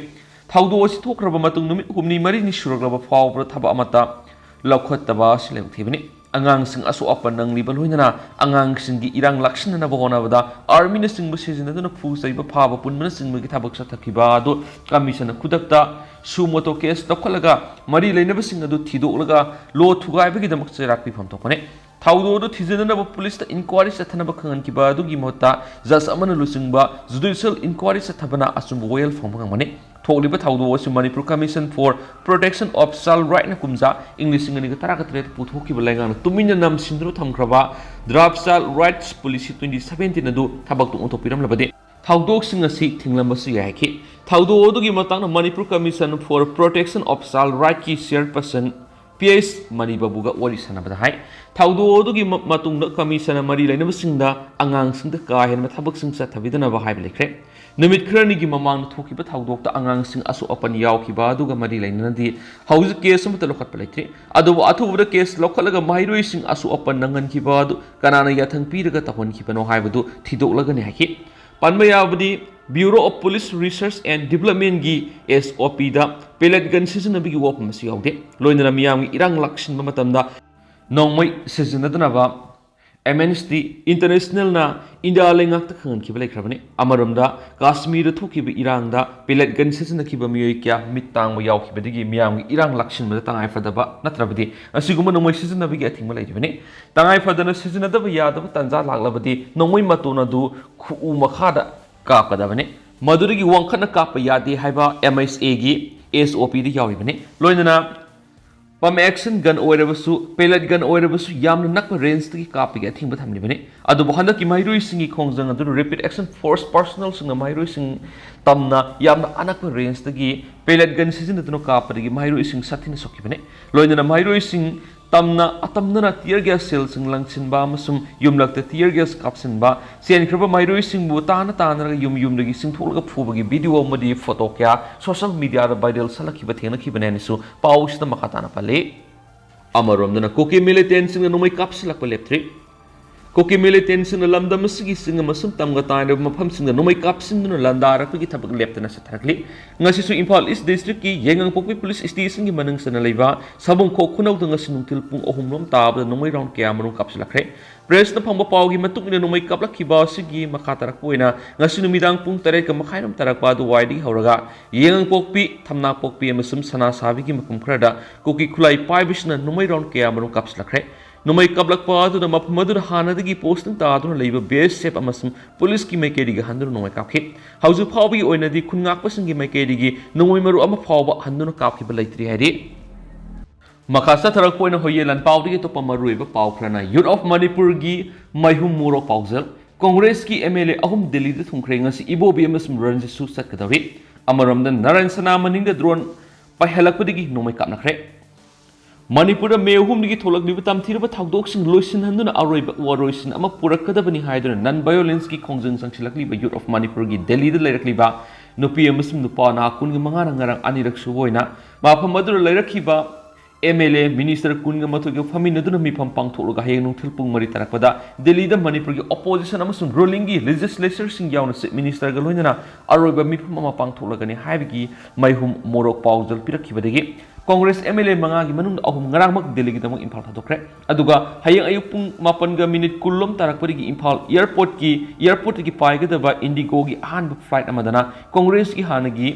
ꯊꯧꯗꯣꯛ ꯑꯁꯤ ꯊꯣꯛꯈ꯭ꯔꯕ ꯃꯇꯨꯡ ꯅꯨꯃꯤꯠ ꯍꯨꯝꯅꯤ ꯃꯔꯤꯅꯤ ꯁꯨꯔꯛꯂꯕ ꯐꯥꯎꯕꯗ ꯊꯕꯛ ꯑꯃꯠꯇ ꯂꯧꯈꯠꯇꯕ ꯑꯁꯤ ꯂꯥꯏꯕꯛ ꯊꯤꯕꯅꯤ꯫ ꯑꯉꯥꯡꯁꯤꯡ ꯑꯁꯣꯛ ꯑꯄꯟ ꯅꯪꯂꯤꯕ ꯂꯣꯏꯅꯅ ꯑꯉꯥꯡꯁꯤꯡꯒꯤ ꯏꯔꯥꯡ ꯂꯥꯛꯁꯤꯟꯅꯅꯕ ꯍꯣꯠꯅꯕꯗ ꯑꯥꯔꯃꯤꯅꯆꯤꯡꯕ ꯁꯤꯖꯤꯟꯅꯗꯨꯅ ꯐꯨ ꯆꯩꯕ, ꯐꯥꯕ ꯄꯨꯟꯕꯅꯆꯤꯡꯕꯒꯤ ꯊꯕꯛ ꯆꯠꯊꯈꯤꯕ ꯑꯗꯨ ꯀꯃꯤꯁꯟꯅ ꯈꯨꯗꯛꯇ suo motu case ꯂꯧꯈꯠꯂꯒ ꯃꯔꯤ ꯂꯩꯅꯕꯁꯤꯡ ꯑꯗꯨ ꯊꯤꯗꯣꯛꯂꯒ ꯂꯣ ꯊꯨꯒꯥꯏꯕꯒꯤꯗꯃꯛ ꯆꯩꯔꯥꯛ ꯄꯤꯐꯝ ꯊꯣꯛꯄꯅꯤ꯫ ꯊꯧꯗꯣꯛ ꯑꯗꯨ ꯊꯤꯖꯤꯟꯅꯅꯕ ꯄꯨꯂꯤꯁꯇ ꯏꯟꯀ꯭ꯋꯥꯔꯤ ꯆꯠꯊꯅꯕ ꯈꯪꯍꯟꯈꯤꯕ ꯑꯗꯨꯒꯤ ꯃꯍꯨꯠꯇ ꯖꯖ ꯑꯃꯅ ꯂꯨꯆꯤꯡꯕ ꯖꯨꯗꯤꯁꯤꯌꯦꯜ ꯏꯟꯀ꯭ꯋꯥꯔꯤ ꯆꯠꯊꯕꯅ ꯑꯆꯨꯝꯕ ꯋꯥꯌꯦꯜ ꯐꯪꯕ ꯉꯝꯒꯅꯤ꯫ ꯊꯣꯛꯂꯤꯕ ꯊꯧꯗꯣꯛ ꯑꯁꯤ Manipur Commission for Protection of Child Rightꯅ ꯀꯨꯝꯖꯥ ꯏꯪ ꯂꯤꯁꯤꯡ ꯑꯅꯤꯒ ꯇꯔꯥꯒ ꯇꯔꯦꯠꯇ ꯄꯨꯊꯣꯛꯈꯤꯕ ꯂꯩꯉꯥꯛꯅ ꯇꯨꯃꯤꯟꯅ ꯅꯝꯁꯤꯟꯗꯨꯅ ꯊꯝꯈ꯭ꯔꯕ Draft Child Rights Policy twenty seventeen ꯑꯗꯨ ꯊꯕꯛꯇ ꯑꯣꯟꯊꯣꯛꯄꯤꯔꯝꯂꯕꯗꯤ ꯊꯧꯗꯣꯛꯁꯤꯡ ꯑꯁꯤ ꯊꯤꯡꯂꯝꯕꯁꯨ ꯌꯥꯏ ꯍꯥꯏꯈꯤ꯫ ꯊꯧꯗꯣꯛ ꯑꯗꯨꯒꯤ ꯃꯇꯥꯡꯗ Manipur Commission for Protection of Child Rightꯀꯤ chairperson ꯄꯤ ꯑꯩꯆ ꯃꯅꯤ ꯕꯥꯕꯨꯒ ꯋꯥꯔꯤ ꯁꯥꯟꯅꯕꯗ ꯍꯥꯏ꯫ ꯊꯧꯗꯣꯛ ꯑꯗꯨꯒꯤ ꯃ-, ꯃꯇꯨꯡꯗ commissionꯅ ꯃꯔꯤ ꯂꯩꯅꯕꯁꯤꯡꯗ ꯑꯉꯥꯡꯁꯤꯡꯗ ꯀꯥ ꯍꯦꯟꯕ ꯊꯕꯛꯁꯤꯡ ꯆꯠꯊꯕꯤꯗꯅꯕ ꯍꯥꯏꯕ ꯂꯩꯈ꯭ꯔꯦ꯫ ꯅꯨꯃꯤꯠ ꯈꯔꯅꯤꯒꯤ ꯃꯃꯥꯡꯗ ꯊꯣꯛꯈꯤꯕ ꯊꯧꯗꯣꯛꯇ ꯑꯉꯥꯡꯁꯤꯡ ꯑꯁꯣꯛ ꯑꯄꯟ ꯌꯥꯎꯈꯤꯕ ꯑꯗꯨꯒ ꯃꯔꯤ ꯂꯩꯅꯅꯗꯤ ꯍꯧꯖꯤꯛ case ꯑꯃꯠꯇ ꯂꯧꯈꯠꯄ ꯂꯩꯇ꯭ꯔꯤ꯫ ꯑꯗꯨꯕꯨ ꯑꯊꯨꯕꯗ case ꯂꯧꯈꯠꯂꯒ ꯃꯍꯩꯔꯣꯏꯁꯤꯡ ꯑꯁꯣꯛ ꯑꯄꯟ ꯅꯪꯍꯟꯈꯤꯕ ꯑꯗꯨ ꯀꯅꯥꯅ ꯌꯥꯊꯪ ꯄꯤꯔꯒ ꯇꯧꯍꯟꯈꯤꯕꯅꯣ ꯍꯥꯏꯕꯗꯨ ꯊꯤꯗꯣꯛꯂꯒꯅꯤ ꯍꯥꯏꯈꯤ꯫ ꯄꯟꯕ ꯌꯥꯕꯗꯤ, Bureau of Police Research and Developmentꯀꯤ S O Pꯗ pellet gun ꯁꯤꯖꯤꯟꯅꯕꯒꯤ ꯋꯥꯐꯝ ꯑꯁꯤ ꯌꯥꯎꯗꯦ꯫ ꯂꯣꯏꯅꯅ ꯃꯤꯌꯥꯝꯒꯤ ꯏꯔꯥꯡ ꯂꯥꯛꯁꯤꯟꯕ ꯃꯇꯝꯗ ꯅꯣꯡꯃꯩ ꯁꯤꯖꯤꯟꯅꯗꯅꯕ Amnesty Internationalꯅ ꯏꯟꯗꯤꯌꯥ ꯂꯩꯉꯥꯛꯇ ꯈꯪꯍꯟꯈꯤꯕ ꯂꯩꯈ꯭ꯔꯕꯅꯤ꯫ ꯑꯃꯔꯣꯝꯗ, ꯀꯥꯁꯃꯤꯔꯗ ꯊꯣꯛꯈꯤꯕ ꯏꯔꯥꯡꯗ pellet gun ꯁꯤꯖꯤꯟꯅꯈꯤꯕ ꯃꯤꯑꯣꯏ ꯀꯌꯥ ꯃꯤꯠ ꯇꯥꯡꯕ ꯌꯥꯎꯈꯤꯕꯗꯒꯤ ꯃꯤꯌꯥꯝꯒꯤ ꯏꯔꯥꯡ ꯂꯥꯛꯁꯤꯟꯕꯗ ꯇꯉꯥꯏꯐꯗꯕ ꯅꯠꯇ꯭ꯔꯕꯗꯤ ꯑꯁꯤꯒꯨꯝꯕ ꯅꯣꯡꯃꯩ ꯁꯤꯖꯤꯟꯅꯕꯒꯤ ꯑꯊꯤꯡꯕ ꯂꯩꯔꯤꯕꯅꯤ꯫ ꯇꯉꯥꯏꯐꯗꯅ ꯁꯤꯖꯤꯟꯅꯗꯕ ꯌꯥꯗꯕ ꯇꯥꯟꯖꯥ ꯂꯥꯛꯂꯕꯗꯤ ꯅꯣꯡꯃꯩ ꯃꯇꯣꯟ ꯑꯗꯨ ꯈꯨꯎ ꯃꯈꯥꯗ ꯀꯥꯞꯀꯗꯕꯅꯤ꯫ ꯃꯗꯨꯗꯒꯤ ꯋꯥꯡꯈꯠꯅ ꯀꯥꯞꯄ ꯌꯥꯗꯦ ꯍꯥꯏꯕ M H Aꯒꯤ S O Pꯗ ꯌꯥꯎꯔꯤꯕꯅꯤ꯫ ꯂꯣꯏꯅꯅ pump action gun ꯑꯣꯏꯔꯕꯁꯨ, pellet gun ꯑꯣꯏꯔꯕꯁꯨ ꯌꯥꯝꯅ ꯅꯛꯄ rangeꯇꯒꯤ ꯀꯥꯞꯄꯒꯤ ꯑꯊꯤꯡꯕ ꯊꯝꯂꯤꯕꯅꯤ꯫ ꯑꯗꯨꯕꯨ ꯍꯟꯗꯛꯀꯤ ꯃꯍꯩꯔꯣꯏꯁꯤꯡꯒꯤ ꯈꯣꯡꯖꯪ ꯑꯗꯨꯅ Rapid Action Force personnelꯁꯤꯡꯅ ꯃꯍꯩꯔꯣꯏꯁꯤꯡ ꯇꯝꯅ ꯌꯥꯝꯅ ꯑꯅꯛꯄ rangeꯇꯒꯤ pellet gun ꯁꯤꯖꯤꯟꯅꯗꯨꯅ ꯀꯥꯞꯄꯗꯒꯤ ꯃꯍꯩꯔꯣꯏꯁꯤꯡ ꯁꯥꯊꯤꯅ ꯁꯣꯛꯈꯤꯕꯅꯤ꯫ ꯂꯣꯏꯅꯅ ꯃꯍꯩꯔꯣꯏꯁꯤꯡ ꯇꯝꯅ ꯑꯇꯝꯅꯅ tear gas shellꯁꯤꯡ ꯂꯪꯁꯤꯟꯕ ꯑꯃꯁꯨꯡ ꯌꯨꯝꯂꯛꯇ tear gas ꯀꯥꯞꯁꯤꯟꯕ, ꯆꯦꯟꯈ꯭ꯔꯕ ꯃꯍꯩꯔꯣꯏꯁꯤꯡꯕꯨ ꯇꯥꯅ ꯇꯥꯅꯔꯒ ꯌꯨꯝ ꯌꯨꯝꯗꯒꯤ ꯆꯤꯡꯊꯣꯛꯂꯒ ꯐꯨꯕꯒꯤ video ꯑꯃꯗꯤ photo ꯀꯌꯥ social mediaꯗ viral ꯆꯠꯂꯛꯈꯤꯕ ꯊꯦꯡꯅꯈꯤꯕꯅꯤ ꯍꯥꯏꯅꯁꯨ ꯄꯥꯎꯁꯤꯗ ꯃꯈꯥ ꯇꯥꯅ ꯄꯜꯂꯤ꯫ ꯑꯃꯔꯣꯝꯗꯅ ꯀꯨꯀꯤ militantꯁꯤꯡꯅ ꯅꯣꯡꯃꯩ ꯀꯥꯞꯁꯤꯜꯂꯛꯄ ꯂꯦꯞꯇ꯭ꯔꯤ꯫ ꯀꯨꯀꯤ militantꯁꯤꯡꯅ ꯂꯝꯗꯝ ꯑꯁꯤꯒꯤ ꯆꯤꯡ ꯑꯃꯁꯨꯡ ꯇꯝꯒ ꯇꯥꯏꯅꯔꯕ ꯃꯐꯝꯁꯤꯡꯗ ꯅꯣꯡꯃꯩ ꯀꯥꯞꯁꯤꯟꯗꯨꯅ ꯂꯥꯟꯗꯥꯔꯛꯄꯒꯤ ꯊꯕꯛ ꯂꯦꯞꯇꯅ ꯆꯠꯊꯔꯛꯂꯤ꯫ ꯉꯁꯤꯁꯨ ꯏꯝꯐꯥꯜ East Districtꯀꯤ ꯌꯥꯏꯉꯪꯄꯣꯛꯄꯤ Police Stationꯒꯤ ꯃꯅꯨꯡ ꯆꯟꯅ ꯂꯩꯕ ꯁꯥꯕꯨꯡꯈꯣꯛ ꯈꯨꯅꯧꯗ ꯉꯁꯤ ꯅꯨꯡꯊꯤꯜ ꯄꯨꯡ ꯑꯍꯨꯝ ꯔꯣꯝ ꯇꯥꯕꯗ ꯅꯣꯡꯃꯩ round ꯀꯌꯥ ꯃꯔꯨꯝ ꯀꯥꯞꯁꯤꯜꯂꯛꯈ꯭ꯔꯦ꯫ Pressꯅ ꯐꯪꯕ ꯄꯥꯎꯒꯤ ꯃꯇꯨꯡ ꯏꯟꯅ ꯅꯣꯡꯃꯩ ꯀꯥꯞꯂꯛꯈꯤꯕ ꯑꯁꯤꯒꯤ ꯃꯈꯥ ꯇꯥꯔꯛꯄ ꯑꯣꯏꯅ ꯉꯁꯤ ꯅꯨꯃꯤꯗꯥꯡ ꯄꯨꯡ ꯇꯔꯦꯠꯀ ꯃꯈꯥꯏ ꯔꯣꯝ ꯇꯥꯔꯛꯄ ꯑꯗꯨꯋꯥꯏꯗꯒꯤ ꯍꯧꯔꯒ ꯌꯥꯏꯉꯪꯄꯣꯛꯄꯤ, ꯊꯝꯅꯥꯄꯣꯛꯄꯤ ꯑꯃꯁꯨꯡ ꯁꯅꯥꯁꯥꯕꯤꯒꯤ ꯃꯐꯝ ꯈꯔꯗ ꯀꯨꯀꯤ ꯈꯨꯠꯂꯥꯏ ꯄꯥꯏꯕꯁꯤꯡꯅ ꯅꯣꯡꯃꯩ round ꯀꯌꯥ ꯃꯔꯨꯝ ꯀꯥꯞꯁꯤꯜꯂꯛꯈ꯭ꯔꯦ꯫ ꯅꯣꯡꯃꯩ ꯀꯥꯞꯂꯛꯄ ꯑꯗꯨꯅ ꯃꯐꯝ ꯑꯗꯨꯗ ꯍꯥꯟꯅꯗꯒꯤ posting ꯇꯥꯗꯨꯅ ꯂꯩꯕ B S F ꯑꯃꯁꯨꯡ ꯄꯨꯂꯤꯁꯀꯤ ꯃꯥꯏꯀꯩꯗꯒꯤ ꯍꯟꯗꯨꯅ ꯅꯣꯡꯃꯩ ꯀꯥꯞꯈꯤ꯫ ꯍꯧꯖꯤꯛ ꯐꯥꯎꯕꯒꯤ ꯑꯣꯏꯅꯗꯤ ꯈꯨꯟ ꯉꯥꯛꯄꯁꯤꯡꯒꯤ ꯃꯥꯏꯀꯩꯗꯒꯤ ꯅꯣꯡꯃꯩ ꯃꯔꯨ ꯑꯃ ꯐꯥꯎꯕ ꯍꯟꯗꯨꯅ ꯀꯥꯞꯈꯤꯕ ꯂꯩꯇ꯭ꯔꯤ ꯍꯥꯏꯔꯤ꯫ ꯃꯈꯥ ꯆꯠꯊꯔꯛꯄ ꯑꯣꯏꯅ ꯍꯣꯌꯦ ꯂꯥꯟꯄꯥꯎꯗꯒꯤ ꯑꯇꯣꯞꯄ ꯃꯔꯨꯑꯣꯏꯕ ꯄꯥꯎ ꯈꯔꯅ, Youth of ꯃꯅꯤꯄꯨꯔꯒꯤ ꯃꯩꯍꯨꯝ ꯃꯣꯔꯣꯛ ꯄꯥꯎꯖꯦꯜ, ꯀꯣꯡꯒ꯭ꯔꯦꯁꯀꯤ M L A ꯑꯍꯨꯝ ꯗꯤꯜꯂꯤꯗ ꯊꯨꯡꯈ꯭ꯔꯦ꯫ ꯉꯁꯤ ꯏꯕꯣꯕꯤ ꯑꯃꯁꯨꯡ ꯔꯟꯖꯤꯠꯁꯨ ꯆꯠꯀꯗꯧꯔꯤ꯫ ꯑꯃꯔꯣꯝꯗ ꯅꯥꯔꯥꯌꯟ ꯁꯅꯥ ꯃꯅꯤꯡꯗ drone ꯄꯥꯏꯍꯜꯂꯛꯄꯗꯒꯤ ꯅꯣꯡꯃꯩ ꯀꯥꯞꯅꯈ꯭ꯔꯦ꯫ ꯃꯅꯤꯄꯨꯔꯗ ꯃꯦ ꯑꯍꯨꯝꯗꯒꯤ ꯊꯣꯛꯂꯛꯂꯤꯕ ꯇꯝꯊꯤꯔꯕ ꯊꯧꯗꯣꯛꯁꯤꯡ ꯂꯣꯏꯁꯤꯟꯍꯟꯗꯨꯅ ꯑꯔꯣꯏꯕ ꯋꯥꯔꯣꯏꯁꯤꯟ ꯑꯃ ꯄꯨꯔꯛꯀꯗꯕꯅꯤ ꯍꯥꯏꯗꯨꯅ non-violenceꯀꯤ ꯈꯣꯡꯖꯪ ꯆꯪꯁꯤꯜꯂꯛꯂꯤꯕ Youth of ꯃꯅꯤꯄꯨꯔꯒꯤ ꯗꯦꯜꯂꯤꯗ ꯂꯩꯔꯛꯂꯤꯕ ꯅꯨꯄꯤ ꯑꯃꯁꯨꯡ ꯅꯨꯄꯥ ꯅꯍꯥ ꯀꯨꯟꯒ ꯃꯉꯥꯅ ꯉꯔꯥꯡ ꯑꯅꯤꯔꯛ ꯁꯨꯕ ꯑꯣꯏꯅ ꯃꯐꯝ ꯑꯗꯨꯗ ꯂꯩꯔꯛꯈꯤꯕ M L A, minister ꯀꯨꯟꯒ ꯃꯥꯊꯣꯏꯒ ꯐꯝꯃꯤꯟꯅꯗꯨꯅ ꯃꯤꯐꯝ ꯄꯥꯡꯊꯣꯛꯂꯒ ꯍꯌꯦꯡ ꯅꯨꯡꯊꯤꯜ ꯄꯨꯡ ꯃꯔꯤ ꯇꯥꯔꯛꯄꯗ ꯗꯦꯜꯂꯤꯗ ꯃꯅꯤꯄꯨꯔꯒꯤ opposition ꯑꯃꯁꯨꯡ rulingꯒꯤ legislatorꯁꯤꯡ ꯌꯥꯎꯅ Chief Ministerꯒ ꯂꯣꯏꯅꯅ ꯑꯔꯣꯏꯕ ꯃꯤꯐꯝ ꯑꯃ ꯄꯥꯡꯊꯣꯛꯂꯒꯅꯤ ꯍꯥꯏꯕꯒꯤ ꯃꯩꯍꯨꯝ ꯃꯣꯔꯣꯛ ꯄꯥꯎꯖꯦꯜ ꯄꯤꯔꯛꯈꯤꯕꯗꯒꯤ ꯀꯣꯡꯒ꯭ꯔꯦꯁ M L A ꯃꯉꯥꯒꯤ ꯃꯅꯨꯡꯗ ꯑꯍꯨꯝ ꯉꯔꯥꯡꯃꯛ ꯗꯦꯜꯂꯤꯒꯤꯗꯃꯛ ꯏꯝꯐꯥꯜ ꯊꯥꯗꯣꯛꯈ꯭ꯔꯦ꯫ ꯑꯗꯨꯒ ꯍꯌꯦꯡ ꯑꯌꯨꯛ ꯄꯨꯡ ꯃꯥꯄꯟꯒ minute ꯀꯨꯟꯂꯣꯝ ꯇꯥꯔꯛꯄꯗꯒꯤ ꯏꯝꯐꯥꯜ airportꯀꯤ, airportꯇꯒꯤ ꯄꯥꯏꯒꯗꯕ IndiGoꯒꯤ ꯑꯍꯥꯟꯕ flight ꯑꯃꯗꯅ ꯀꯣꯡꯒ꯭ꯔꯦꯁꯀꯤ ꯍꯥꯟꯅꯒꯤ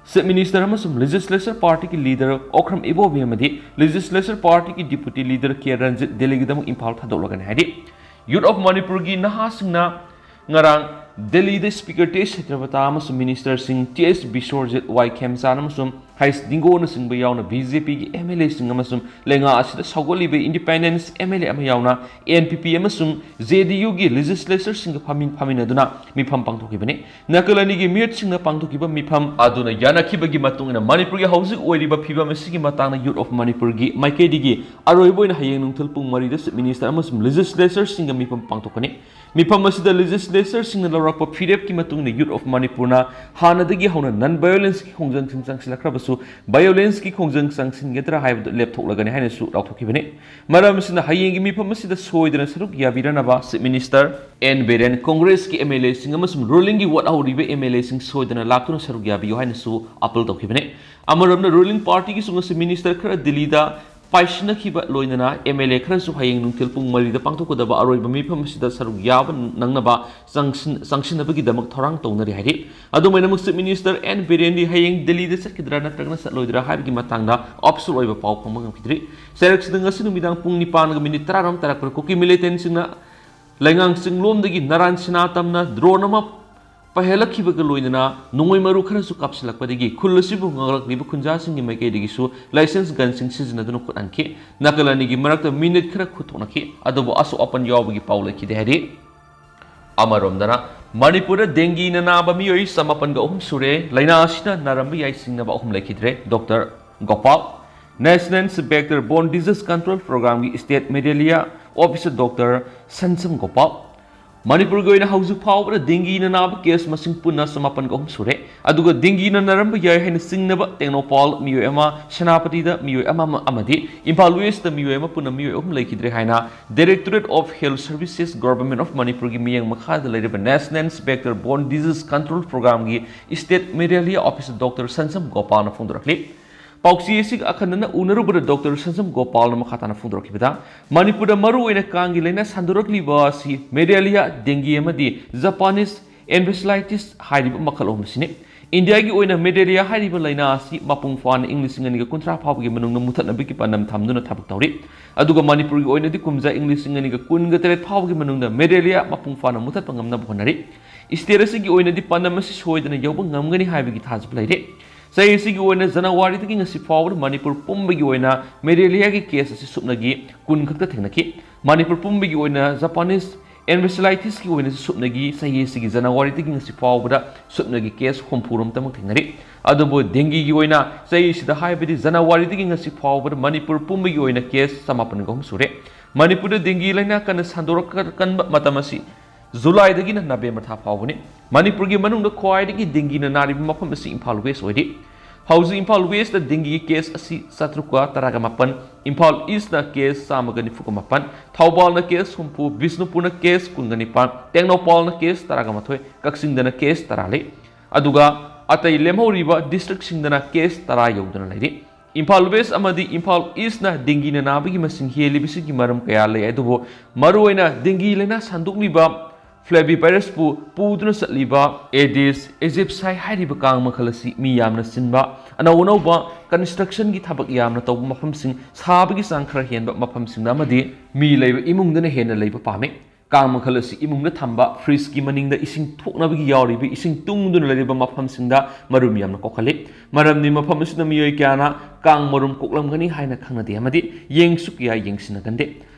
Chief Minister ꯑꯃꯁꯨꯡ Legislature Partyꯒꯤ leader ꯑꯣꯀ꯭ꯔꯝ ꯏꯕꯣꯕꯤ ꯑꯃꯗꯤ Legislature Partyꯒꯤ Deputy Leader ꯀꯦ ꯔꯟꯖꯤꯠ ꯗꯦꯜꯂꯤꯒꯤꯗꯃꯛ ꯏꯝꯐꯥꯜ ꯊꯥꯗꯣꯛꯂꯒꯅꯤ ꯍꯥꯏꯔꯤ꯫ Youth of ꯃꯅꯤꯄꯨꯔꯒꯤ ꯅꯍꯥꯁꯤꯡꯅ ꯉꯔꯥꯡ ꯗꯦꯜꯂꯤꯗ Speaker ꯇꯦꯖ ꯁꯇ꯭ꯌꯕ꯭ꯔꯇꯥ ꯑꯃꯁꯨꯡ ministerꯁꯤꯡ ꯇꯤ ꯑꯦꯁ ꯕꯤꯁ꯭ꯋꯔꯖꯤꯠ, ꯋꯥꯏ ꯈꯦꯝꯆꯥꯟ ꯑꯃꯁꯨꯡ ꯍꯩꯁ ꯗꯤꯡꯒꯣꯅꯆꯤꯡꯕ ꯌꯥꯎꯅ BJPꯒꯤ M L Aꯁꯤꯡ ꯑꯃꯁꯨꯡ ꯂꯩꯉꯥꯛ ꯑꯁꯤꯗ ꯁꯧꯒꯠꯂꯤꯕ independence M L A ꯑꯃ ꯌꯥꯎꯅ N P P ꯑꯃꯁꯨꯡ J D Uꯒꯤ legislatorꯁꯤꯡꯒ ꯐꯝꯃꯤꯟ-, ꯐꯝꯃꯤꯟꯅꯗꯨꯅ ꯃꯤꯐꯝ ꯄꯥꯡꯊꯣꯛꯈꯤꯕꯅꯤ꯫ ꯅꯥꯀꯜ ꯑꯅꯤꯒꯤ ꯃꯤꯍꯨꯠꯁꯤꯡꯅ ꯄꯥꯡꯊꯣꯛꯈꯤꯕ ꯃꯤꯐꯝ ꯑꯗꯨꯅ ꯌꯥꯅꯈꯤꯕꯒꯤ ꯃꯇꯨꯡ ꯏꯟꯅ ꯃꯅꯤꯄꯨꯔꯒꯤ ꯍꯧꯖꯤꯛ ꯑꯣꯏꯔꯤꯕ ꯐꯤꯕꯝ ꯑꯁꯤꯒꯤ ꯃꯇꯥꯡꯗ Youth of ꯃꯅꯤꯄꯨꯔꯒꯤ ꯃꯥꯏꯀꯩꯗꯒꯤ ꯑꯔꯣꯏꯕ ꯑꯣꯏꯅ ꯍꯌꯦꯡ ꯅꯨꯡꯊꯤꯜ ꯄꯨꯡ ꯃꯔꯤꯗ Chief Minister ꯑꯃꯁꯨꯡ legislatorꯁꯤꯡꯒ ꯃꯤꯐꯝ ꯄꯥꯡꯊꯣꯛꯀꯅꯤ꯫ ꯃꯤꯐꯝ ꯑꯁꯤꯗ legislatorꯁꯤꯡꯅ ꯂꯧꯔꯛꯄ ꯐꯤꯔꯦꯞꯀꯤ ꯃꯇꯨꯡ ꯏꯟꯅ Youth of ꯃꯅꯤꯄꯨꯔꯅ ꯍꯥꯟꯅꯗꯒꯤ ꯍꯧꯅ non-violenceꯀꯤ ꯈꯣꯡꯖꯪꯁꯤꯡ ꯆꯪꯁꯤꯜꯂꯛꯈ꯭ꯔꯕꯁꯨ violenceꯀꯤ ꯈꯣꯡꯖꯪ ꯆꯪꯁꯤꯟꯒꯗ꯭ꯔꯥ ꯍꯥꯏꯕꯗꯨ ꯂꯦꯞꯊꯣꯛꯂꯒꯅꯤ ꯍꯥꯏꯅꯁꯨ ꯂꯥꯎꯊꯣꯛꯈꯤꯕꯅꯤ꯫ ꯃꯔꯝ ꯑꯁꯤꯅ ꯍꯌꯦꯡꯒꯤ ꯃꯤꯐꯝ ꯑꯁꯤꯗ ꯁꯣꯏꯗꯅ ꯁꯔꯨꯛ ꯌꯥꯕꯤꯔꯅꯕ Chief Minister N Biren, ꯀꯣꯡꯒ꯭ꯔꯦꯁꯀꯤ M L Aꯁꯤꯡ ꯑꯃꯁꯨꯡ rulingꯒꯤ ꯋꯥꯠꯍꯧꯔꯤꯕ M L Aꯁꯤꯡ ꯁꯣꯏꯗꯅ ꯂꯥꯛꯇꯨꯅ ꯁꯔꯨꯛ ꯌꯥꯕꯤꯌꯨ ꯍꯥꯏꯅꯁꯨ appeal ꯇꯧꯈꯤꯕꯅꯤ꯫ ꯑꯃꯔꯣꯝꯗ ruling partyꯒꯤꯁꯨ ꯉꯁꯤ minister ꯈꯔ ꯗꯤꯜꯂꯤꯗ ꯄꯥꯏꯁꯤꯟꯅꯈꯤꯕ ꯂꯣꯏꯅꯅ ꯑꯦꯝ ꯑꯦꯜ ꯑꯦ ꯈꯔꯁꯨ ꯍꯌꯦꯡ ꯅꯨꯡꯊꯤꯜ ꯄꯨꯡ ꯃꯔꯤꯗ ꯄꯥꯡꯊꯣꯛꯀꯗꯕ ꯑꯔꯣꯏꯕ ꯃꯤꯐꯝ ꯑꯁꯤꯗ ꯁꯔꯨꯛ ꯌꯥꯕ ꯅꯪꯅꯕ ꯆꯪꯁꯤꯟ-, ꯆꯪꯁꯤꯟꯅꯕꯒꯤꯗꯃꯛ ꯊꯧꯔꯥꯡ ꯇꯧꯅꯔꯤ ꯍꯥꯏꯔꯤ꯫ ꯑꯗꯨꯝ ꯑꯣꯏꯅꯃꯛ ꯆꯤꯐ ꯃꯤꯅꯤꯁꯇꯔ ꯑꯦꯟ ꯕꯤꯔꯦꯟꯗꯤ ꯍꯌꯦꯡ ꯗꯤꯜꯂꯤꯗ ꯆꯠꯀꯗ꯭ꯔꯥ ꯅꯠꯇ꯭ꯔꯒꯅ ꯆꯠꯂꯣꯏꯗ꯭ꯔꯥ ꯍꯥꯏꯕꯒꯤ ꯃꯇꯥꯡꯗ ꯑꯣꯐꯤꯁꯤꯌꯦꯜ ꯑꯣꯏꯕ ꯄꯥꯎ ꯐꯪꯕ ꯉꯝꯈꯤꯗ꯭ꯔꯤ꯫ ꯆꯩꯔꯛꯁꯤꯗ ꯉꯁꯤ ꯅꯨꯃꯤꯗꯥꯡ ꯄꯨꯡ ꯅꯤꯄꯥꯟꯒ ꯃꯤꯅꯤꯠ ꯇꯔꯥꯔꯣꯝ ꯇꯥꯔꯛꯄꯗ ꯀꯨꯀꯤ ꯃꯤꯂꯤꯇꯦꯟꯁꯤꯡꯅ ꯂꯩꯉꯥꯡ ꯆꯤꯡꯂꯣꯝꯗꯒꯤ ꯅꯔꯥꯟ ꯁꯤꯅꯥ ꯇꯝꯅ ꯗ꯭ꯔꯣꯟ ꯑꯃ ꯄꯥꯏꯍꯜꯂꯛꯈꯤꯕꯒ ꯂꯣꯏꯅꯅ ꯅꯣꯡꯃꯩ ꯃꯔꯨ ꯈꯔꯁꯨ ꯀꯥꯞꯁꯤꯜꯂꯛꯄꯗꯒꯤ ꯈꯨꯜ ꯑꯁꯤꯕꯨ ꯉꯥꯛꯂꯛꯂꯤꯕ ꯈꯨꯟꯖꯥꯁꯤꯡꯒꯤ ꯃꯥꯏꯀꯩꯗꯒꯤꯁꯨ ꯂꯥꯏꯁꯦꯟꯁ ꯒꯟꯁꯤꯡ ꯁꯤꯖꯤꯟꯅꯗꯨꯅ ꯈꯨꯠ ꯍꯟꯈꯤ꯫ ꯅꯥꯀꯜ ꯑꯅꯤꯒꯤ ꯃꯔꯛꯇ ꯃꯤꯅꯤꯠ ꯈꯔ ꯈꯨꯠ ꯊꯣꯛꯅꯈꯤ, ꯑꯗꯨꯕꯨ ꯑꯁꯣꯛ ꯑꯄꯟ ꯌꯥꯎꯕꯒꯤ ꯄꯥꯎ ꯂꯩꯈꯤꯗꯦ ꯍꯥꯏꯔꯤ꯫ ꯑꯃꯔꯣꯝꯗꯅ, ꯃꯅꯤꯄꯨꯔꯗ ꯗꯦꯡꯒꯤꯅ ꯅꯥꯕ ꯃꯤꯑꯣꯏ ꯆꯃꯥꯄꯟꯒ ꯑꯍꯨꯝ ꯁꯨꯔꯦ꯫ ꯂꯥꯏꯅꯥ ꯑꯁꯤꯅ ꯅꯥꯔꯝꯕ ꯌꯥꯏ ꯆꯤꯡꯅꯕ ꯑꯍꯨꯝ ꯂꯩꯈꯤꯗ꯭ꯔꯦ꯫ Doctor Gopal, National Vector Borne Disease Control Programꯒꯤ State Malaria Officer doctor Sansam Gopal. ꯃꯅꯤꯄꯨꯔꯒꯤ ꯑꯣꯏꯅ ꯍꯧꯖꯤꯛ ꯐꯥꯎꯕꯗ ꯗꯦꯡꯒꯤꯅ ꯅꯥꯕ ꯀꯦꯁ ꯃꯁꯤꯡ ꯄꯨꯟꯅ ꯆꯃꯥꯄꯟꯒ ꯑꯍꯨꯝ ꯁꯨꯔꯦ꯫ ꯑꯗꯨꯒ ꯗꯦꯡꯒꯤꯅ ꯅꯥꯔꯝꯕ ꯌꯥꯏ ꯍꯥꯏꯅ ꯆꯤꯡꯅꯕ ꯇꯦꯡꯅꯧꯄꯥꯜ ꯃꯤꯑꯣꯏ ꯑꯃ, ꯁꯦꯅꯥꯄꯇꯤꯗ ꯃꯤꯑꯣꯏ ꯑꯃ ꯑꯃ-, ꯑꯃꯗꯤ ꯏꯝꯐꯥꯜ ꯋꯦꯁꯇ ꯃꯤꯑꯣꯏ ꯑꯃ, ꯄꯨꯟꯅ ꯃꯤꯑꯣꯏ ꯑꯍꯨꯝ ꯂꯩꯈꯤꯗ꯭ꯔꯦ ꯍꯥꯏꯅ Directorate of Health Services, Government of ꯃꯅꯤꯄꯨꯔꯒꯤ ꯃꯤꯠꯌꯦꯡ ꯃꯈꯥꯗ ꯂꯩꯔꯤꯕ National Vector Borne Disease Control Programꯒꯤ State Malaria Officer doctor Sansam ꯒꯣꯄꯥꯜꯅ ꯐꯣꯡꯗꯣꯔꯛꯂꯤ꯫ ꯄꯥꯎꯆꯦ ꯑꯁꯤꯒ ꯑꯈꯟꯅꯅ ꯎꯅꯔꯨꯕꯗ ꯗꯣꯛꯇꯔ ꯁꯟꯁꯝ ꯒꯣꯄꯥꯜꯅ ꯃꯈꯥ ꯇꯥꯅ ꯐꯣꯡꯗꯣꯔꯛꯈꯤꯕꯗ, ꯃꯅꯤꯄꯨꯔꯗ ꯃꯔꯨꯑꯣꯏꯅ ꯀꯥꯡꯒꯤ ꯂꯥꯏꯅꯥ ꯁꯟꯗꯣꯔꯛꯂꯤꯕ ꯑꯁꯤ ꯃꯦꯂꯦꯔꯤꯌꯥ, ꯗꯦꯡꯒꯤ ꯑꯃꯗꯤ ꯖꯄꯥꯅꯤꯁ ꯑꯦꯟꯁꯦꯐꯦꯂꯥꯏꯇꯤꯁ ꯍꯥꯏꯔꯤꯕ ꯃꯈꯜ ꯑꯍꯨꯝ ꯑꯁꯤꯅꯤ꯫ ꯏꯟꯗꯤꯌꯥꯒꯤ ꯑꯣꯏꯅ ꯃꯦꯂꯦꯔꯤꯌꯥ ꯍꯥꯏꯔꯤꯕ ꯂꯥꯏꯅꯥ ꯑꯁꯤ ꯃꯄꯨꯡ ꯐꯥꯅ ꯏꯪ ꯂꯤꯁꯤꯡ ꯑꯅꯤꯒ ꯀꯨꯟꯊ꯭ꯔꯥ ꯐꯥꯎꯕꯒꯤ ꯃꯅꯨꯡꯗ ꯃꯨꯊꯠꯅꯕꯒꯤ ꯄꯥꯟꯗꯝ ꯊꯝꯗꯨꯅ ꯊꯕꯛ ꯇꯧꯔꯤ꯫ ꯑꯗꯨꯒ ꯃꯅꯤꯄꯨꯔꯒꯤ ꯑꯣꯏꯅꯗꯤ ꯀꯨꯝꯖꯥ ꯏꯪ ꯂꯤꯁꯤꯡ ꯑꯅꯤꯒ ꯀꯨꯟꯒ ꯇꯔꯦꯠ ꯐꯥꯎꯕꯒꯤ ꯃꯅꯨꯡꯗ ꯃꯦꯂꯦꯔꯤꯌꯥ ꯃꯄꯨꯡ ꯐꯥꯅ ꯃꯨꯊꯠꯄ ꯉꯝꯅꯕ ꯍꯣꯠꯅꯔꯤ꯫ ꯁ꯭ꯇꯦꯠ ꯑꯁꯤꯒꯤ ꯑꯣꯏꯅꯗꯤ ꯄꯥꯟꯗꯝ ꯑꯁꯤ ꯁꯣꯏꯗꯅ ꯌꯧꯕ ꯉꯝꯒꯅꯤ ꯍꯥꯏꯕꯒꯤ ꯊꯥꯖꯕ ꯂꯩꯔꯦ꯫ ꯆꯍꯤ ꯑꯁꯤꯒꯤ ꯑꯣꯏꯅ ꯖꯅꯋꯥꯔꯤꯗꯒꯤ ꯉꯁꯤ ꯐꯥꯎꯕꯗ ꯃꯅꯤꯄꯨꯔ ꯄꯨꯝꯕꯒꯤ ꯑꯣꯏꯅ ꯃꯦꯂꯦꯔꯤꯌꯥꯒꯤ ꯀꯦꯁ ꯑꯁꯤ ꯁꯨꯞꯅꯒꯤ ꯀꯨꯟ ꯈꯛꯇ ꯊꯦꯡꯅꯈꯤ꯫ ꯃꯅꯤꯄꯨꯔ ꯄꯨꯝꯕꯒꯤ ꯑꯣꯏꯅ ꯖꯄꯥꯅꯤꯁ ꯑꯦꯟꯁꯦꯐꯦꯂꯥꯏꯇꯤꯁꯀꯤ ꯑꯣꯏꯅꯁꯨ ꯁꯨꯞꯅꯒꯤ ꯆꯍꯤ ꯑꯁꯤꯒꯤ ꯖꯅꯋꯥꯔꯤꯗꯒꯤ ꯉꯁꯤ ꯐꯥꯎꯕꯗ ꯁꯨꯞꯅꯒꯤ ꯀꯦꯁ ꯍꯨꯝꯐꯨ ꯔꯣꯝꯇꯃꯛ ꯊꯦꯡꯅꯔꯤ꯫ ꯑꯗꯨꯕꯨ ꯗꯦꯡꯒꯤꯒꯤ ꯑꯣꯏꯅ ꯆꯍꯤ ꯑꯁꯤꯗ, ꯍꯥꯏꯕꯗꯤ ꯖꯅꯋꯥꯔꯤꯗꯒꯤ ꯉꯁꯤ ꯐꯥꯎꯕꯗ ꯃꯅꯤꯄꯨꯔ ꯄꯨꯝꯕꯒꯤ ꯑꯣꯏꯅ ꯀꯦꯁ ꯆꯃꯥꯄꯟꯒ ꯑꯍꯨꯝ ꯁꯨꯔꯦ꯫ ꯃꯅꯤꯄꯨꯔꯗ ꯗꯦꯡꯒꯤ ꯂꯥꯏꯅꯥ ꯀꯟꯅ ꯁꯟꯗꯣꯔꯛꯀꯟꯕ ꯃꯇꯝ ꯑꯁꯤ ꯖꯨꯂꯥꯏꯗꯒꯤꯅ ꯅꯕꯦꯝꯕꯔ ꯊꯥ ꯐꯥꯎꯕꯅꯤ꯫ ꯃꯅꯤꯄꯨꯔꯒꯤ ꯃꯅꯨꯡꯗ ꯈ꯭ꯋꯥꯏꯗꯒꯤ ꯗꯦꯡꯒꯤꯅ ꯅꯥꯔꯤꯕ ꯃꯐꯝ ꯑꯁꯤ ꯏꯝꯐꯥꯜ ꯋꯦꯁ ꯑꯣꯏꯔꯤ꯫ ꯍꯧꯖꯤꯛ ꯏꯝꯐꯥꯜ ꯋꯦꯁꯇ ꯗꯦꯡꯒꯤꯒꯤ ꯀꯦꯁ ꯑꯁꯤ ꯆꯥꯇ꯭ꯔꯨꯛꯀ ꯇꯔꯥꯒ ꯃꯥꯄꯟ, ꯏꯝꯐꯥꯜ ꯏꯁꯇꯅ ꯀꯦꯁ ꯆꯥꯝꯃꯒ ꯅꯤꯐꯨꯒ ꯃꯥꯄꯟ, ꯊꯧꯕꯥꯜꯅ ꯀꯦꯁ ꯍꯨꯝꯐꯨ, ꯕꯤꯁꯅꯨꯄꯨꯔꯅ ꯀꯦꯁ ꯀꯨꯟꯒ ꯅꯤꯄꯥꯟ, ꯇꯦꯡꯅꯧꯄꯥꯜꯅ ꯀꯦꯁ ꯇꯔꯥꯒ ꯃꯥꯊꯣꯏ, ꯀꯛꯆꯤꯡꯗꯅ ꯀꯦꯁ ꯇꯔꯥ ꯂꯩ꯫ ꯑꯗꯨꯒ ꯑꯇꯩ ꯂꯦꯝꯍꯧꯔꯤꯕ ꯗꯤꯁꯇ꯭ꯔꯤꯛꯁꯤꯡꯗꯅ ꯀꯦꯁ ꯇꯔꯥ ꯌꯧꯗꯨꯅ ꯂꯩꯔꯤ꯫ ꯏꯝꯐꯥꯜ ꯋꯦꯁ ꯑꯃꯗꯤ ꯏꯝꯐꯥꯜ ꯏꯁꯅ ꯗꯦꯡꯒꯤꯅ ꯅꯥꯕꯒꯤ ꯃꯁꯤꯡ ꯍꯦꯜꯂꯤꯕꯁꯤꯒꯤ ꯃꯔꯝ ꯀꯌꯥ ꯂꯩ, ꯑꯗꯨꯕꯨ ꯃꯔꯨꯑꯣꯏꯅ ꯗꯦꯡꯒꯤ ꯂꯥꯏꯅꯥ ꯁꯟꯗꯣꯛꯂꯤꯕ ꯐ꯭ꯂꯦꯕꯤꯚꯥꯏꯔꯁꯄꯨ ꯄꯨꯗꯨꯅ ꯆꯠꯂꯤꯕ ꯑꯦꯗꯤꯁ ꯑꯦꯖꯤꯞꯁꯥꯏ ꯍꯥꯏꯔꯤꯕ ꯀꯥꯡ ꯃꯈꯜ ꯑꯁꯤ ꯃꯤ ꯌꯥꯝꯅ ꯆꯤꯟꯕ, ꯑꯅꯧ ꯑꯅꯧꯕ ꯀꯟꯁꯇ꯭ꯔꯛꯁꯟꯒꯤ ꯊꯕꯛ ꯌꯥꯝꯅ ꯇꯧꯕ ꯃꯐꯝꯁꯤꯡ, ꯁꯥꯕꯒꯤ ꯆꯥꯡ ꯈꯔ ꯍꯦꯟꯕ ꯃꯐꯝꯁꯤꯡꯗ ꯑꯃꯗꯤ ꯃꯤ ꯂꯩꯕ ꯏꯃꯨꯡꯗꯅ ꯍꯦꯟꯅ ꯂꯩꯕ ꯄꯥꯝꯃꯤ꯫ ꯀꯥꯡ ꯃꯈꯜ ꯑꯁꯤ ꯏꯃꯨꯡꯗ ꯊꯝꯕ ꯐ꯭ꯔꯤꯖꯀꯤ ꯃꯅꯤꯡꯗ ꯏꯁꯤꯡ ꯊꯣꯛꯅꯕꯒꯤ ꯌꯥꯎꯔꯤꯕ ꯏꯁꯤꯡ ꯇꯨꯡꯗꯨꯅ ꯂꯩꯔꯤꯕ ꯃꯐꯝꯁꯤꯡꯗ ꯃꯔꯨꯝ ꯌꯥꯝꯅ ꯀꯣꯛꯍꯜꯂꯤ꯫ ꯃꯔꯝꯗꯤ ꯃꯐꯝ ꯑꯁꯤꯗ ꯃꯤꯑꯣꯏ ꯀꯌꯥꯅ ꯀꯥꯡ ꯃꯔꯨꯝ ꯀꯣꯛꯂꯝꯒꯅꯤ ꯍꯥꯏꯅ ꯈꯪꯅꯗꯦ ꯑꯃꯗꯤ ꯌꯦꯡꯁꯨ ꯀꯌꯥ ꯌꯦꯡꯁꯤꯟꯅꯒꯟꯗꯦ꯫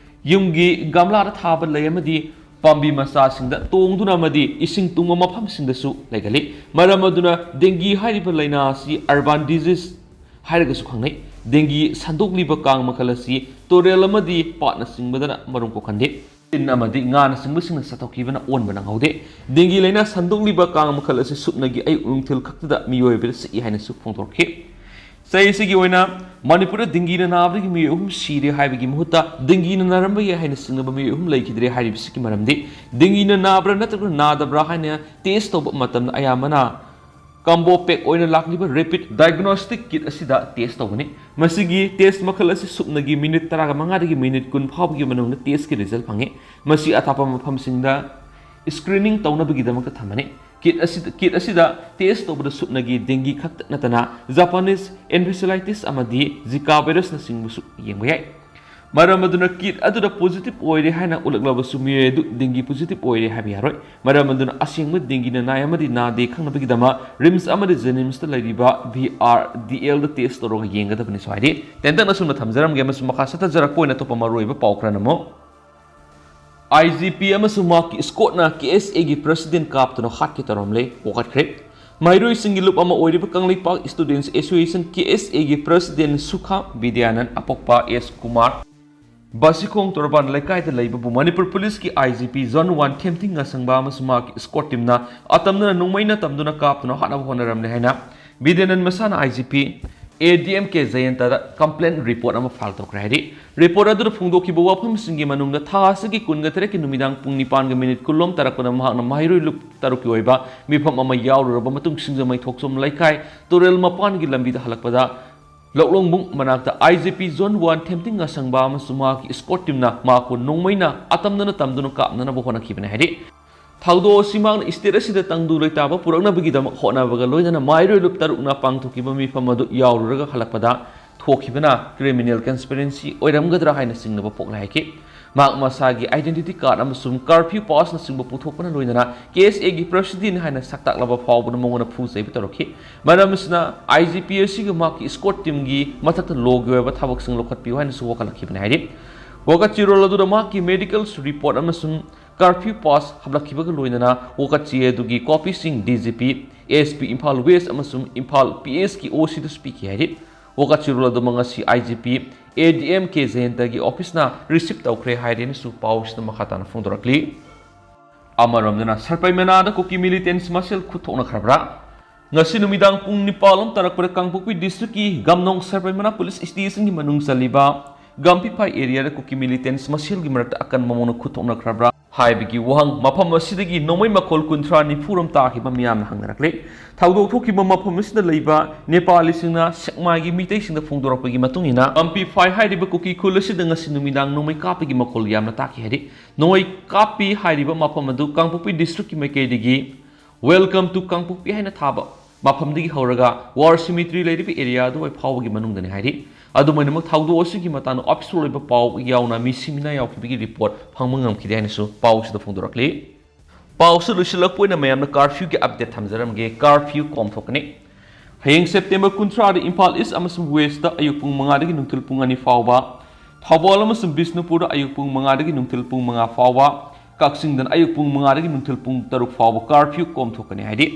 ꯌꯨꯝꯒꯤ ꯒꯝꯂꯥꯗ ꯊꯥꯕ ꯂꯩ ꯑꯃꯗꯤ ꯄꯥꯝꯕꯤ ꯃꯆꯥꯁꯤꯡꯗ ꯇꯣꯡꯗꯨꯅ ꯑꯃꯗꯤ ꯏꯁꯤꯡ ꯇꯨꯡꯕ ꯃꯐꯝꯁꯤꯡꯗꯁꯨ ꯂꯩꯒꯜꯂꯤ꯫ ꯃꯔꯝ ꯑꯗꯨꯅ ꯗꯦꯡꯒꯤ ꯍꯥꯏꯔꯤꯕ ꯂꯥꯏꯅꯥ ꯑꯁꯤ ꯑꯔꯕꯥꯟ ꯗꯤꯖꯤꯁ ꯍꯥꯏꯔꯒꯁꯨ ꯈꯪꯅꯩ꯫ ꯗꯦꯡꯒꯤ ꯁꯟꯗꯣꯛꯂꯤꯕ ꯀꯥꯡ ꯃꯈꯜ ꯑꯁꯤ ꯇꯨꯔꯦꯜ ꯑꯃꯗꯤ ꯄꯥꯠꯅꯆꯤꯡꯕꯗꯅ ꯃꯔꯨꯝ ꯀꯣꯛꯍꯟꯗꯦ꯫ ꯇꯤꯟ ꯑꯃꯗꯤ ꯉꯥꯅꯆꯤꯡꯕꯁꯤꯡꯅ ꯆꯥꯊꯣꯛꯈꯤꯕꯅ ꯑꯣꯟꯕ ꯅꯪꯍꯧꯗꯦ꯫ ꯗꯦꯡꯒꯤ ꯂꯥꯏꯅꯥ ꯁꯟꯗꯣꯛꯂꯤꯕ ꯀꯥꯡ ꯃꯈꯜ ꯑꯁꯤ ꯁꯨꯞꯅꯒꯤ ꯑꯌꯨꯛ ꯅꯨꯡꯊꯤꯜ ꯈꯛꯇꯗ ꯃꯤꯑꯣꯏꯕꯗ ꯆꯤꯛꯏ ꯍꯥꯏꯅꯁꯨ ꯐꯣꯡꯗꯣꯔꯛꯈꯤ꯫ ꯆꯍꯤꯁꯤꯒꯤ ꯑꯣꯏꯅ ꯃꯅꯤꯄꯨꯔꯗ ꯗꯦꯡꯒꯤꯅ ꯅꯥꯕꯗꯒꯤ ꯃꯤꯑꯣꯏ ꯑꯍꯨꯝ ꯁꯤꯔꯦ ꯍꯥꯏꯕꯒꯤ ꯃꯍꯨꯠꯇ ꯗꯦꯡꯒꯤꯅ ꯅꯥꯔꯝꯕ ꯌꯥꯏ ꯍꯥꯏꯅ ꯆꯤꯡꯅꯕ ꯃꯤꯑꯣꯏ ꯑꯍꯨꯝ ꯂꯩꯈꯤꯗ꯭ꯔꯦ ꯍꯥꯏꯔꯤꯕꯁꯤꯒꯤ ꯃꯔꯝꯗꯤ ꯗꯦꯡꯒꯤꯅ ꯅꯥꯕ꯭ꯔꯥ ꯅꯠꯇ꯭ꯔꯒ ꯅꯥꯗꯕ꯭ꯔꯥ ꯍꯥꯏꯅ ꯇꯦꯁ ꯇꯧꯕ ꯃꯇꯝꯗ ꯑꯌꯥꯝꯕꯅ ꯀꯝꯕꯣ ꯄꯦꯛ ꯑꯣꯏꯅ ꯂꯥꯛꯂꯤꯕ ꯔꯦꯄꯤꯗ ꯗꯥꯏꯒꯅꯣꯁꯇꯤꯛ ꯀꯤꯠ ꯑꯁꯤꯗ ꯇꯦꯁ ꯇꯧꯒꯅꯤ꯫ ꯃꯁꯤꯒꯤ ꯇꯦꯁ ꯃꯈꯜ ꯑꯁꯤ ꯁꯨꯞꯅꯒꯤ ꯃꯤꯅꯤꯠ ꯇꯔꯥꯃꯉꯥꯗꯒꯤ ꯃꯤꯅꯤꯠ ꯀꯨꯟ ꯐꯥꯎꯕꯒꯤ ꯃꯅꯨꯡꯗ ꯇꯦꯁꯀꯤ ꯔꯤꯖꯜ ꯐꯪꯉꯤ꯫ ꯃꯁꯤ ꯑꯊꯥꯞꯄ ꯃꯐꯝꯁꯤꯡꯗ ꯁ꯭ꯀ꯭ꯔꯤꯅꯤꯡ ꯇꯧꯅꯕꯒꯤꯗꯃꯛꯇ ꯊꯝꯕꯅꯤ꯫ ꯀꯤꯠ ꯑꯁꯤꯗ, ꯀꯤꯠ ꯑꯁꯤꯗ ꯇꯦꯁ ꯇꯧꯕꯗ ꯁꯨꯞꯅꯒꯤ ꯗꯦꯡꯒꯤ ꯈꯛꯇ ꯅꯠꯇꯅ ꯖꯄꯥꯅꯤꯁ ꯑꯦꯟꯐꯦꯁꯤꯂꯥꯏꯇꯤꯁ ꯑꯃꯗꯤ ꯖꯤꯀꯥ ꯚꯥꯏꯔꯁꯅꯆꯤꯡꯕꯁꯨ ꯌꯦꯡꯕ ꯌꯥꯏ꯫ ꯃꯔꯝ ꯑꯗꯨꯅ ꯀꯤꯠ ꯑꯗꯨꯗ ꯄꯣꯖꯤꯇꯤꯚ ꯑꯣꯏꯔꯦ ꯍꯥꯏꯅ ꯎꯠꯂꯛꯂꯕꯁꯨ ꯃꯤꯑꯣꯏ ꯑꯗꯨ ꯗꯦꯡꯒꯤ ꯄꯣꯖꯤꯇꯤꯚ ꯑꯣꯏꯔꯦ ꯍꯥꯏꯕ ꯌꯥꯔꯣꯏ꯫ ꯃꯔꯝ ꯑꯗꯨꯅ ꯑꯁꯦꯡꯕ ꯗꯦꯡꯒꯤꯅ ꯅꯥꯏ ꯑꯃꯗꯤ ꯅꯥꯗꯦ ꯈꯪꯅꯕꯒꯤꯗꯃꯛ ꯔꯤꯝꯁ ꯑꯃꯗꯤ ꯖꯦꯅꯤꯝꯁꯇ ꯂꯩꯔꯤꯕ ꯚꯤ ꯑꯥꯔ ꯗꯤ ꯑꯦꯜꯗ ꯇꯦꯁ ꯇꯧꯔꯒ ꯌꯦꯡꯒꯗꯕꯅꯤ꯫ ꯁ꯭ꯋꯥꯏꯗꯤ ꯇꯦꯟꯇꯛꯅ ꯁꯨꯝꯅ ꯊꯝꯖꯔꯝꯒꯦ ꯑꯃꯁꯨꯡ ꯃꯈꯥ ꯆꯠꯊꯖꯔꯛꯄ ꯑꯣꯏꯅ ꯑꯇꯣꯞꯄ ꯃꯔꯨꯑꯣꯏꯕ ꯄꯥꯎ ꯈꯔꯅ ꯑꯃꯨꯛ ꯑꯥꯏ ꯖꯤ ꯄꯤ ꯑꯃꯁꯨꯡ ꯃꯍꯥꯛꯀꯤ ꯏꯁꯀꯣꯠꯅ ꯀꯦ ꯑꯦꯁ ꯑꯦꯒꯤ ꯄ꯭ꯔꯁꯤꯗꯦꯟ ꯀꯥꯞꯇꯨꯅ ꯍꯥꯠꯀꯦ ꯇꯧꯔꯝꯂꯦ, ꯄꯣꯈꯠꯈ꯭ꯔꯦ꯫ ꯃꯍꯩꯔꯣꯏꯁꯤꯡꯒꯤ ꯂꯨꯞ ꯑꯃ ꯑꯣꯏꯔꯤꯕ ꯀꯪꯂꯩꯄꯥꯛ ꯁ꯭ꯇꯨꯗꯦꯟꯠꯁ ꯑꯦꯁꯣꯁꯤꯌꯦꯁꯟ, ꯀꯦ ꯑꯦꯁ ꯑꯦꯒꯤ ꯄ꯭ꯔꯁꯤꯗꯦꯟꯠ ꯁꯨꯈꯥ ꯕꯤꯗ꯭ꯌꯥꯅꯟ ꯑꯄꯣꯛꯄ ꯑꯦꯁ ꯀꯨꯃꯥꯔ, ꯕꯥꯁꯤꯈꯣꯡ ꯇꯣꯔꯕꯥꯟ ꯂꯩꯀꯥꯏꯗ ꯂꯩꯕꯕꯨ ꯃꯅꯤꯄꯨꯔ ꯄꯨꯂꯤꯁꯀꯤ ꯑꯥꯏ ꯖꯤ ꯄꯤ ꯖꯣꯟ ꯋꯥꯟ ꯊꯦꯝꯊꯤꯡ ꯉꯥꯁꯪꯕ ꯑꯃꯁꯨꯡ ꯃꯍꯥꯛꯀꯤ ꯏꯁꯀꯣꯠ ꯇꯤꯝꯅ ꯑꯇꯝꯅꯅ ꯅꯣꯡꯃꯩꯅ ꯇꯝꯗꯨꯅ ꯀꯥꯞꯇꯨꯅ ꯍꯥꯠꯅꯕ ꯍꯣꯠꯅꯔꯝꯂꯦ ꯍꯥꯏꯅ ꯕꯤꯗ꯭ꯌꯥꯅꯟ ꯃꯁꯥꯅ ꯑꯥꯏ ꯖꯤ ꯄꯤ ꯑꯦ ꯗꯤ ꯑꯦꯝ ꯀꯦ ꯖꯌꯟꯇꯗ ꯀꯝꯄ꯭ꯂꯦꯟ ꯔꯤꯄꯣꯔꯠ ꯑꯃ ꯐꯥꯏꯜ ꯇꯧꯈ꯭ꯔꯦ ꯍꯥꯏꯔꯤ꯫ ꯔꯤꯄꯣꯔꯠ ꯑꯗꯨꯗ ꯐꯣꯡꯗꯣꯛꯈꯤꯕ ꯋꯥꯐꯝꯁꯤꯡꯒꯤ ꯃꯅꯨꯡꯗ ꯊꯥ ꯑꯁꯤꯒꯤ ꯀꯨꯟꯒ ꯇꯔꯦꯠꯀꯤ ꯅꯨꯃꯤꯗꯥꯡ ꯄꯨꯡ ꯅꯤꯄꯥꯟꯒ ꯃꯤꯅꯤꯠ ꯀꯨꯟꯂꯣꯝ ꯇꯥꯔꯛꯄꯗ ꯃꯍꯥꯛꯅ ꯃꯍꯩꯔꯣꯏ ꯂꯨꯞ ꯇꯔꯨꯛꯀꯤ ꯑꯣꯏꯕ ꯃꯤꯐꯝ ꯑꯃ ꯌꯥꯎꯔꯨꯔꯕ ꯃꯇꯨꯡ ꯁꯤꯡꯖꯃꯩ ꯊꯣꯛꯆꯣꯝ ꯂꯩꯀꯥꯏ ꯇꯨꯔꯦꯜ ꯃꯄꯥꯟꯒꯤ ꯂꯝꯕꯤꯗ ꯍꯜꯂꯛꯄꯗ ꯂꯧꯂꯣꯡꯕꯨꯡ ꯃꯅꯥꯛꯇ ꯑꯥꯏ ꯖꯤ ꯄꯤ ꯖꯣꯟ ꯋꯥꯟ ꯊꯦꯝꯇꯤꯡ ꯑꯁꯪꯕ ꯑꯃꯁꯨꯡ ꯃꯍꯥꯛꯀꯤ ꯏꯁꯀꯣꯔꯠ ꯇꯤꯝꯅ ꯃꯍꯥꯛꯄꯨ ꯅꯣꯡꯃꯩꯅ ꯑꯇꯝꯅꯅ ꯇꯝꯗꯨꯅ ꯀꯥꯞꯅꯅꯕ ꯍꯣꯠꯅꯈꯤꯕꯅꯤ ꯍꯥꯏꯔꯤ꯫ ꯊꯧꯗꯣꯛ ꯑꯁꯤ ꯃꯍꯥꯛꯅ ꯁ꯭ꯇꯦꯠ ꯑꯁꯤꯗ ꯇꯪꯗꯨ ꯂꯩꯇꯥꯕ ꯄꯨꯔꯛꯅꯕꯒꯤꯗꯃꯛ ꯍꯣꯠꯅꯕꯒ ꯂꯣꯏꯅꯅ ꯃꯍꯩꯔꯣꯏ ꯂꯨꯞ ꯇꯔꯨꯛꯅ ꯄꯥꯡꯊꯣꯛꯈꯤꯕ ꯃꯤꯐꯝ ꯑꯗꯨ ꯌꯥꯎꯔꯨꯔꯒ ꯍꯜꯂꯛꯄꯗ ꯊꯣꯛꯈꯤꯕꯅ ꯀ꯭ꯔꯤꯃꯤꯅꯦꯜ ꯀꯟꯁꯄꯤꯔꯦꯟꯁꯤ ꯑꯣꯏꯔꯝꯒꯗ꯭ꯔꯥ ꯍꯥꯏꯅ ꯆꯤꯡꯅꯕ ꯄꯣꯛꯂꯦ ꯍꯥꯏꯈꯤ꯫ ꯃꯍꯥꯛ ꯃꯁꯥꯒꯤ ꯑꯥꯏꯗꯦꯟꯇꯤꯇꯤ ꯀꯥꯔꯗ ꯑꯃꯁꯨꯡ ꯀꯥꯔꯐ꯭ꯌꯨ ꯄꯥꯁꯅꯆꯤꯡꯕ ꯄꯨꯊꯣꯛꯄꯅ ꯂꯣꯏꯅꯅ ꯀꯦ ꯑꯦꯁ ꯑꯦꯒꯤ ꯄ꯭ꯔꯁꯤꯗꯦꯟꯠ ꯍꯥꯏꯅ ꯁꯛꯇꯥꯛꯂꯕ ꯐꯥꯎꯕꯅ ꯃꯉꯣꯟꯗ ꯐꯨ ꯆꯩꯕ ꯇꯧꯔꯛꯈꯤ꯫ ꯃꯔꯝ ꯑꯁꯤꯅ ꯑꯥꯏ ꯖꯤ ꯄꯤ ꯑꯁꯤꯒ ꯃꯍꯥꯛꯀꯤ ꯏꯁꯀꯣꯔꯠ ꯇꯤꯝꯒꯤ ꯃꯊꯛꯇ ꯂꯣꯒꯤ ꯑꯣꯏꯕ ꯊꯕꯛꯁꯤꯡ ꯂꯧꯈꯠꯄꯤꯌꯨ ꯍꯥꯏꯅꯁꯨ ꯋꯥꯀꯠꯂꯛꯈꯤꯕꯅꯤ ꯍꯥꯏꯔꯤ꯫ ꯋꯥꯀꯠꯆꯤꯔꯣꯜ ꯑꯗꯨꯗ ꯃꯍꯥꯛꯀꯤ ꯃꯦꯗꯤꯀꯦꯜ ꯔꯤꯄꯣꯔꯠ ꯑꯃꯁꯨꯡ ꯀꯥꯔꯐ꯭ꯌꯨ ꯄꯥꯁ ꯍꯥꯞꯂꯛꯈꯤꯕꯒ ꯂꯣꯏꯅꯅ ꯋꯥꯀꯠꯆꯦ ꯑꯗꯨꯒꯤ ꯀꯣꯄꯤꯁꯤꯡ D G P, S P Imphal west ꯑꯃꯁꯨꯡ ꯏꯝꯐꯥꯜ ꯄꯤ ꯑꯦꯁꯀꯤ ꯑꯣ ꯁꯤꯗꯁꯨ ꯄꯤꯈꯤ ꯍꯥꯏꯔꯤ꯫ ꯋꯥꯀꯠꯆꯤꯔꯣꯜ ꯑꯗꯨꯃꯛ ꯉꯁꯤ ꯑꯥꯏ ꯖꯤ ꯄꯤ ꯑꯦ ꯗꯤ ꯑꯦꯝ ꯀꯦ ꯖꯌꯟꯇꯒꯤ ꯑꯣꯐꯤꯁꯅ ꯔꯤꯁꯤꯞ ꯇꯧꯈ꯭ꯔꯦ ꯍꯥꯏꯔꯦꯅꯁꯨ ꯄꯥꯎꯁꯤꯗ ꯃꯈꯥ ꯇꯥꯅ ꯐꯣꯡꯗꯣꯔꯛꯂꯤ꯫ ꯑꯃꯔꯣꯝꯗꯅ ꯁꯔꯄꯩ ꯃꯅꯥꯗ ꯀꯨꯀꯤ ꯃꯤꯂꯤꯇꯦꯟꯁ ꯃꯁꯦꯜ ꯈꯨꯠ ꯊꯣꯛꯅꯈ꯭ꯔꯕ꯭ꯔꯥ? ꯉꯁꯤ ꯅꯨꯃꯤꯗꯥꯡ ꯄꯨꯡ ꯅꯤꯄꯥꯜ ꯂꯣꯝ ꯇꯥꯔꯛꯄꯗ ꯀꯥꯡꯄꯣꯛꯄꯤ ꯗꯤꯁꯇ꯭ꯔꯤꯛꯀꯤ ꯒꯝꯅꯣꯡ ꯁꯔꯄꯩ ꯃꯅꯥ ꯄꯨꯂꯤꯁ ꯁ꯭ꯇꯦꯁꯟꯒꯤ ꯃꯅꯨꯡ ꯆꯜꯂꯤꯕ ꯒꯝꯐꯤꯐꯥꯏ ꯑꯦꯔꯤꯌꯥꯗ ꯀꯨꯀꯤ ꯃꯤꯂꯤꯇꯦꯟꯁ ꯃꯁꯦꯜꯒꯤ ꯃꯔꯛꯇ ꯑꯀꯟꯕ ꯃꯑꯣꯡꯗ ꯈꯨꯠ ꯊꯣꯛꯅꯈ꯭ꯔꯕ꯭ꯔꯥ ꯍꯥꯏꯕꯒꯤ ꯋꯥꯍꯪ ꯃꯐꯝ ꯑꯁꯤꯗꯒꯤ ꯅꯣꯡꯃꯩ ꯃꯈꯣꯜ ꯀꯨꯟꯊ꯭ꯔꯥ ꯅꯤꯐꯨ ꯔꯣꯝ ꯇꯥꯈꯤꯕ ꯃꯤꯌꯥꯝꯅ ꯍꯪꯅꯔꯛꯂꯦ꯫ ꯊꯧꯗꯣꯛ ꯊꯣꯛꯈꯤꯕ ꯃꯐꯝ ꯑꯁꯤꯗ ꯂꯩꯕ ꯅꯦꯄꯥꯂꯤꯁꯤꯡꯅ ꯁꯦꯛꯃꯥꯏꯒꯤ ꯃꯤꯇꯩꯁꯤꯡꯗ ꯐꯣꯡꯗꯣꯔꯛꯄꯒꯤ ꯃꯇꯨꯡ ꯏꯟꯅ, ꯒꯝꯐꯤꯐꯥꯏ ꯍꯥꯏꯔꯤꯕ ꯀꯨꯀꯤ ꯈꯨꯜ ꯑꯁꯤꯗ ꯉꯁꯤ ꯅꯨꯃꯤꯗꯥꯡ ꯅꯣꯡꯃꯩ ꯀꯥꯞꯄꯒꯤ ꯃꯈꯣꯜ ꯌꯥꯝꯅ ꯇꯥꯈꯤ ꯍꯥꯏꯔꯤ꯫ ꯅꯣꯡꯃꯩ ꯀꯥꯞꯄꯤ ꯍꯥꯏꯔꯤꯕ ꯃꯐꯝ ꯑꯗꯨ ꯀꯥꯡꯄꯣꯛꯄꯤ ꯗꯤꯁꯇ꯭ꯔꯤꯛꯀꯤ ꯃꯥꯏꯀꯩꯗꯒꯤ "Welcome to ꯀꯥꯡꯄꯣꯛꯄꯤ" ꯍꯥꯏꯅ ꯊꯥꯕ ꯃꯐꯝꯗꯒꯤ ꯍꯧꯔꯒ ꯋꯥꯔ ꯁꯤꯃꯤꯇ꯭ꯔꯤ ꯂꯩꯔꯤꯕ ꯑꯦꯔꯤꯌꯥ ꯑꯗꯨꯋꯥꯏ ꯐꯥꯎꯕꯒꯤ ꯃꯅꯨꯡꯗꯅꯤ ꯍꯥꯏꯔꯤ꯫ ꯑꯗꯨꯃꯥꯏꯅꯃꯛ ꯊꯧꯗꯣꯛ ꯑꯁꯤꯒꯤ ꯃꯇꯥꯡꯗ ꯑꯣꯐꯤꯁꯤꯌꯦꯜ ꯑꯣꯏꯕ ꯄꯥꯎ ꯌꯥꯎꯅ ꯃꯤ ꯁꯤꯃꯤꯅꯥ ꯌꯥꯎꯈꯤꯕꯒꯤ ꯔꯤꯄꯣꯔꯠ ꯐꯪꯕ ꯉꯝꯈꯤꯗꯦ ꯍꯥꯏꯅꯁꯨ ꯄꯥꯎꯁꯤꯗ ꯐꯣꯡꯗꯣꯔꯛꯂꯤ꯫ ꯄꯥꯎꯁꯨ ꯂꯣꯏꯁꯤꯜꯂꯛꯄ ꯑꯣꯏꯅ ꯃꯌꯥꯝꯅ ꯀꯥꯔꯐ꯭ꯌꯨꯒꯤ ꯑꯞꯗꯦꯠ ꯊꯝꯖꯔꯝꯒꯦ꯫ ꯀꯥꯔꯐ꯭ꯌꯨ ꯀꯣꯝꯊꯣꯛꯀꯅꯤ꯫ ꯍꯌꯦꯡ ꯁꯦꯞꯇꯦꯝꯕꯔ ꯀꯨꯟꯊ꯭ꯔꯥꯗ ꯏꯝꯐꯥꯜ ꯏꯁ ꯑꯃꯁꯨꯡ ꯋꯦꯁꯇ ꯑꯌꯨꯛ ꯄꯨꯡ ꯃꯉꯥꯗꯒꯤ ꯅꯨꯡꯊꯤꯜ ꯄꯨꯡ ꯑꯅꯤ ꯐꯥꯎꯕ, ꯊꯧꯕꯥꯜ ꯑꯃꯁꯨꯡ ꯕꯤꯁꯅꯨꯄꯨꯔꯗ ꯑꯌꯨꯛ ꯄꯨꯡ ꯃꯉꯥꯗꯒꯤ ꯅꯨꯡꯊꯤꯜ ꯄꯨꯡ ꯃꯉꯥ ꯐꯥꯎꯕ, ꯀꯛꯆꯤꯡꯗꯅ ꯑꯌꯨꯛ ꯄꯨꯡ ꯃꯉꯥꯗꯒꯤ ꯅꯨꯡꯊꯤꯜ ꯄꯨꯡ ꯇꯔꯨꯛ ꯐꯥꯎꯕ ꯀꯥꯔꯐ꯭ꯌꯨ ꯀꯣꯝꯊꯣꯛꯀꯅꯤ ꯍꯥꯏꯔꯤ꯫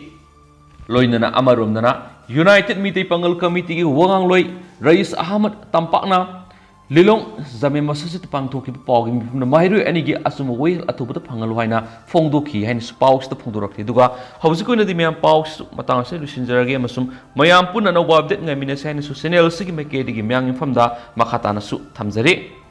ꯂꯣꯏꯅꯅ ꯑꯃꯔꯣꯝꯗꯅ ꯌꯨꯅꯥꯏꯇꯦꯗ ꯃꯤꯇꯩ ꯄꯥꯉꯜ ꯀꯃꯤꯇꯤꯒꯤ ꯋꯥꯉꯥꯡꯂꯣꯏ ꯔꯌꯤꯁ ꯑꯍꯃꯗ ꯇꯝꯄꯥꯛꯅ ꯂꯤꯂꯣꯡ ꯖꯥꯃꯦ ꯃꯁꯖꯤꯗꯇ ꯄꯥꯡꯊꯣꯛꯈꯤꯕ ꯄꯥꯎꯒꯤ ꯃꯤꯐꯝꯗ ꯃꯍꯩꯔꯣꯏ ꯑꯅꯤꯒꯤ ꯑꯆꯨꯝꯕ ꯋꯥꯌꯦꯜ ꯑꯊꯨꯕꯗ ꯐꯪꯍꯜꯂꯨ ꯍꯥꯏꯅ ꯐꯣꯡꯗꯣꯛꯈꯤ ꯍꯥꯏꯅꯁꯨ ꯄꯥꯎꯁꯤꯗ ꯐꯣꯡꯗꯣꯔꯛꯂꯤ꯫ ꯑꯗꯨꯒ ꯍꯧꯖꯤꯛ ꯑꯣꯏꯅꯗꯤ ꯃꯌꯥꯝ ꯄꯥꯎꯁꯤꯁꯨ ꯃꯇꯥꯡ ꯑꯁꯤꯗ ꯂꯣꯏꯁꯤꯟꯖꯔꯒꯦ ꯑꯃꯁꯨꯡ ꯃꯌꯥꯝ ꯄꯨꯟꯅ ꯑꯅꯧꯕ ꯑꯞꯗꯦꯠ ꯉꯥꯏꯃꯤꯟꯅꯁꯤ ꯍꯥꯏꯅꯁꯨ ꯆꯦꯅꯦꯜ ꯑꯁꯤꯒꯤ ꯃꯥꯏꯀꯩꯗꯒꯤ ꯃꯌꯥꯝꯒꯤ ꯃꯐꯝꯗ ꯃꯈꯥ ꯇꯥꯅꯁꯨ ꯊꯝꯖꯔꯤ꯫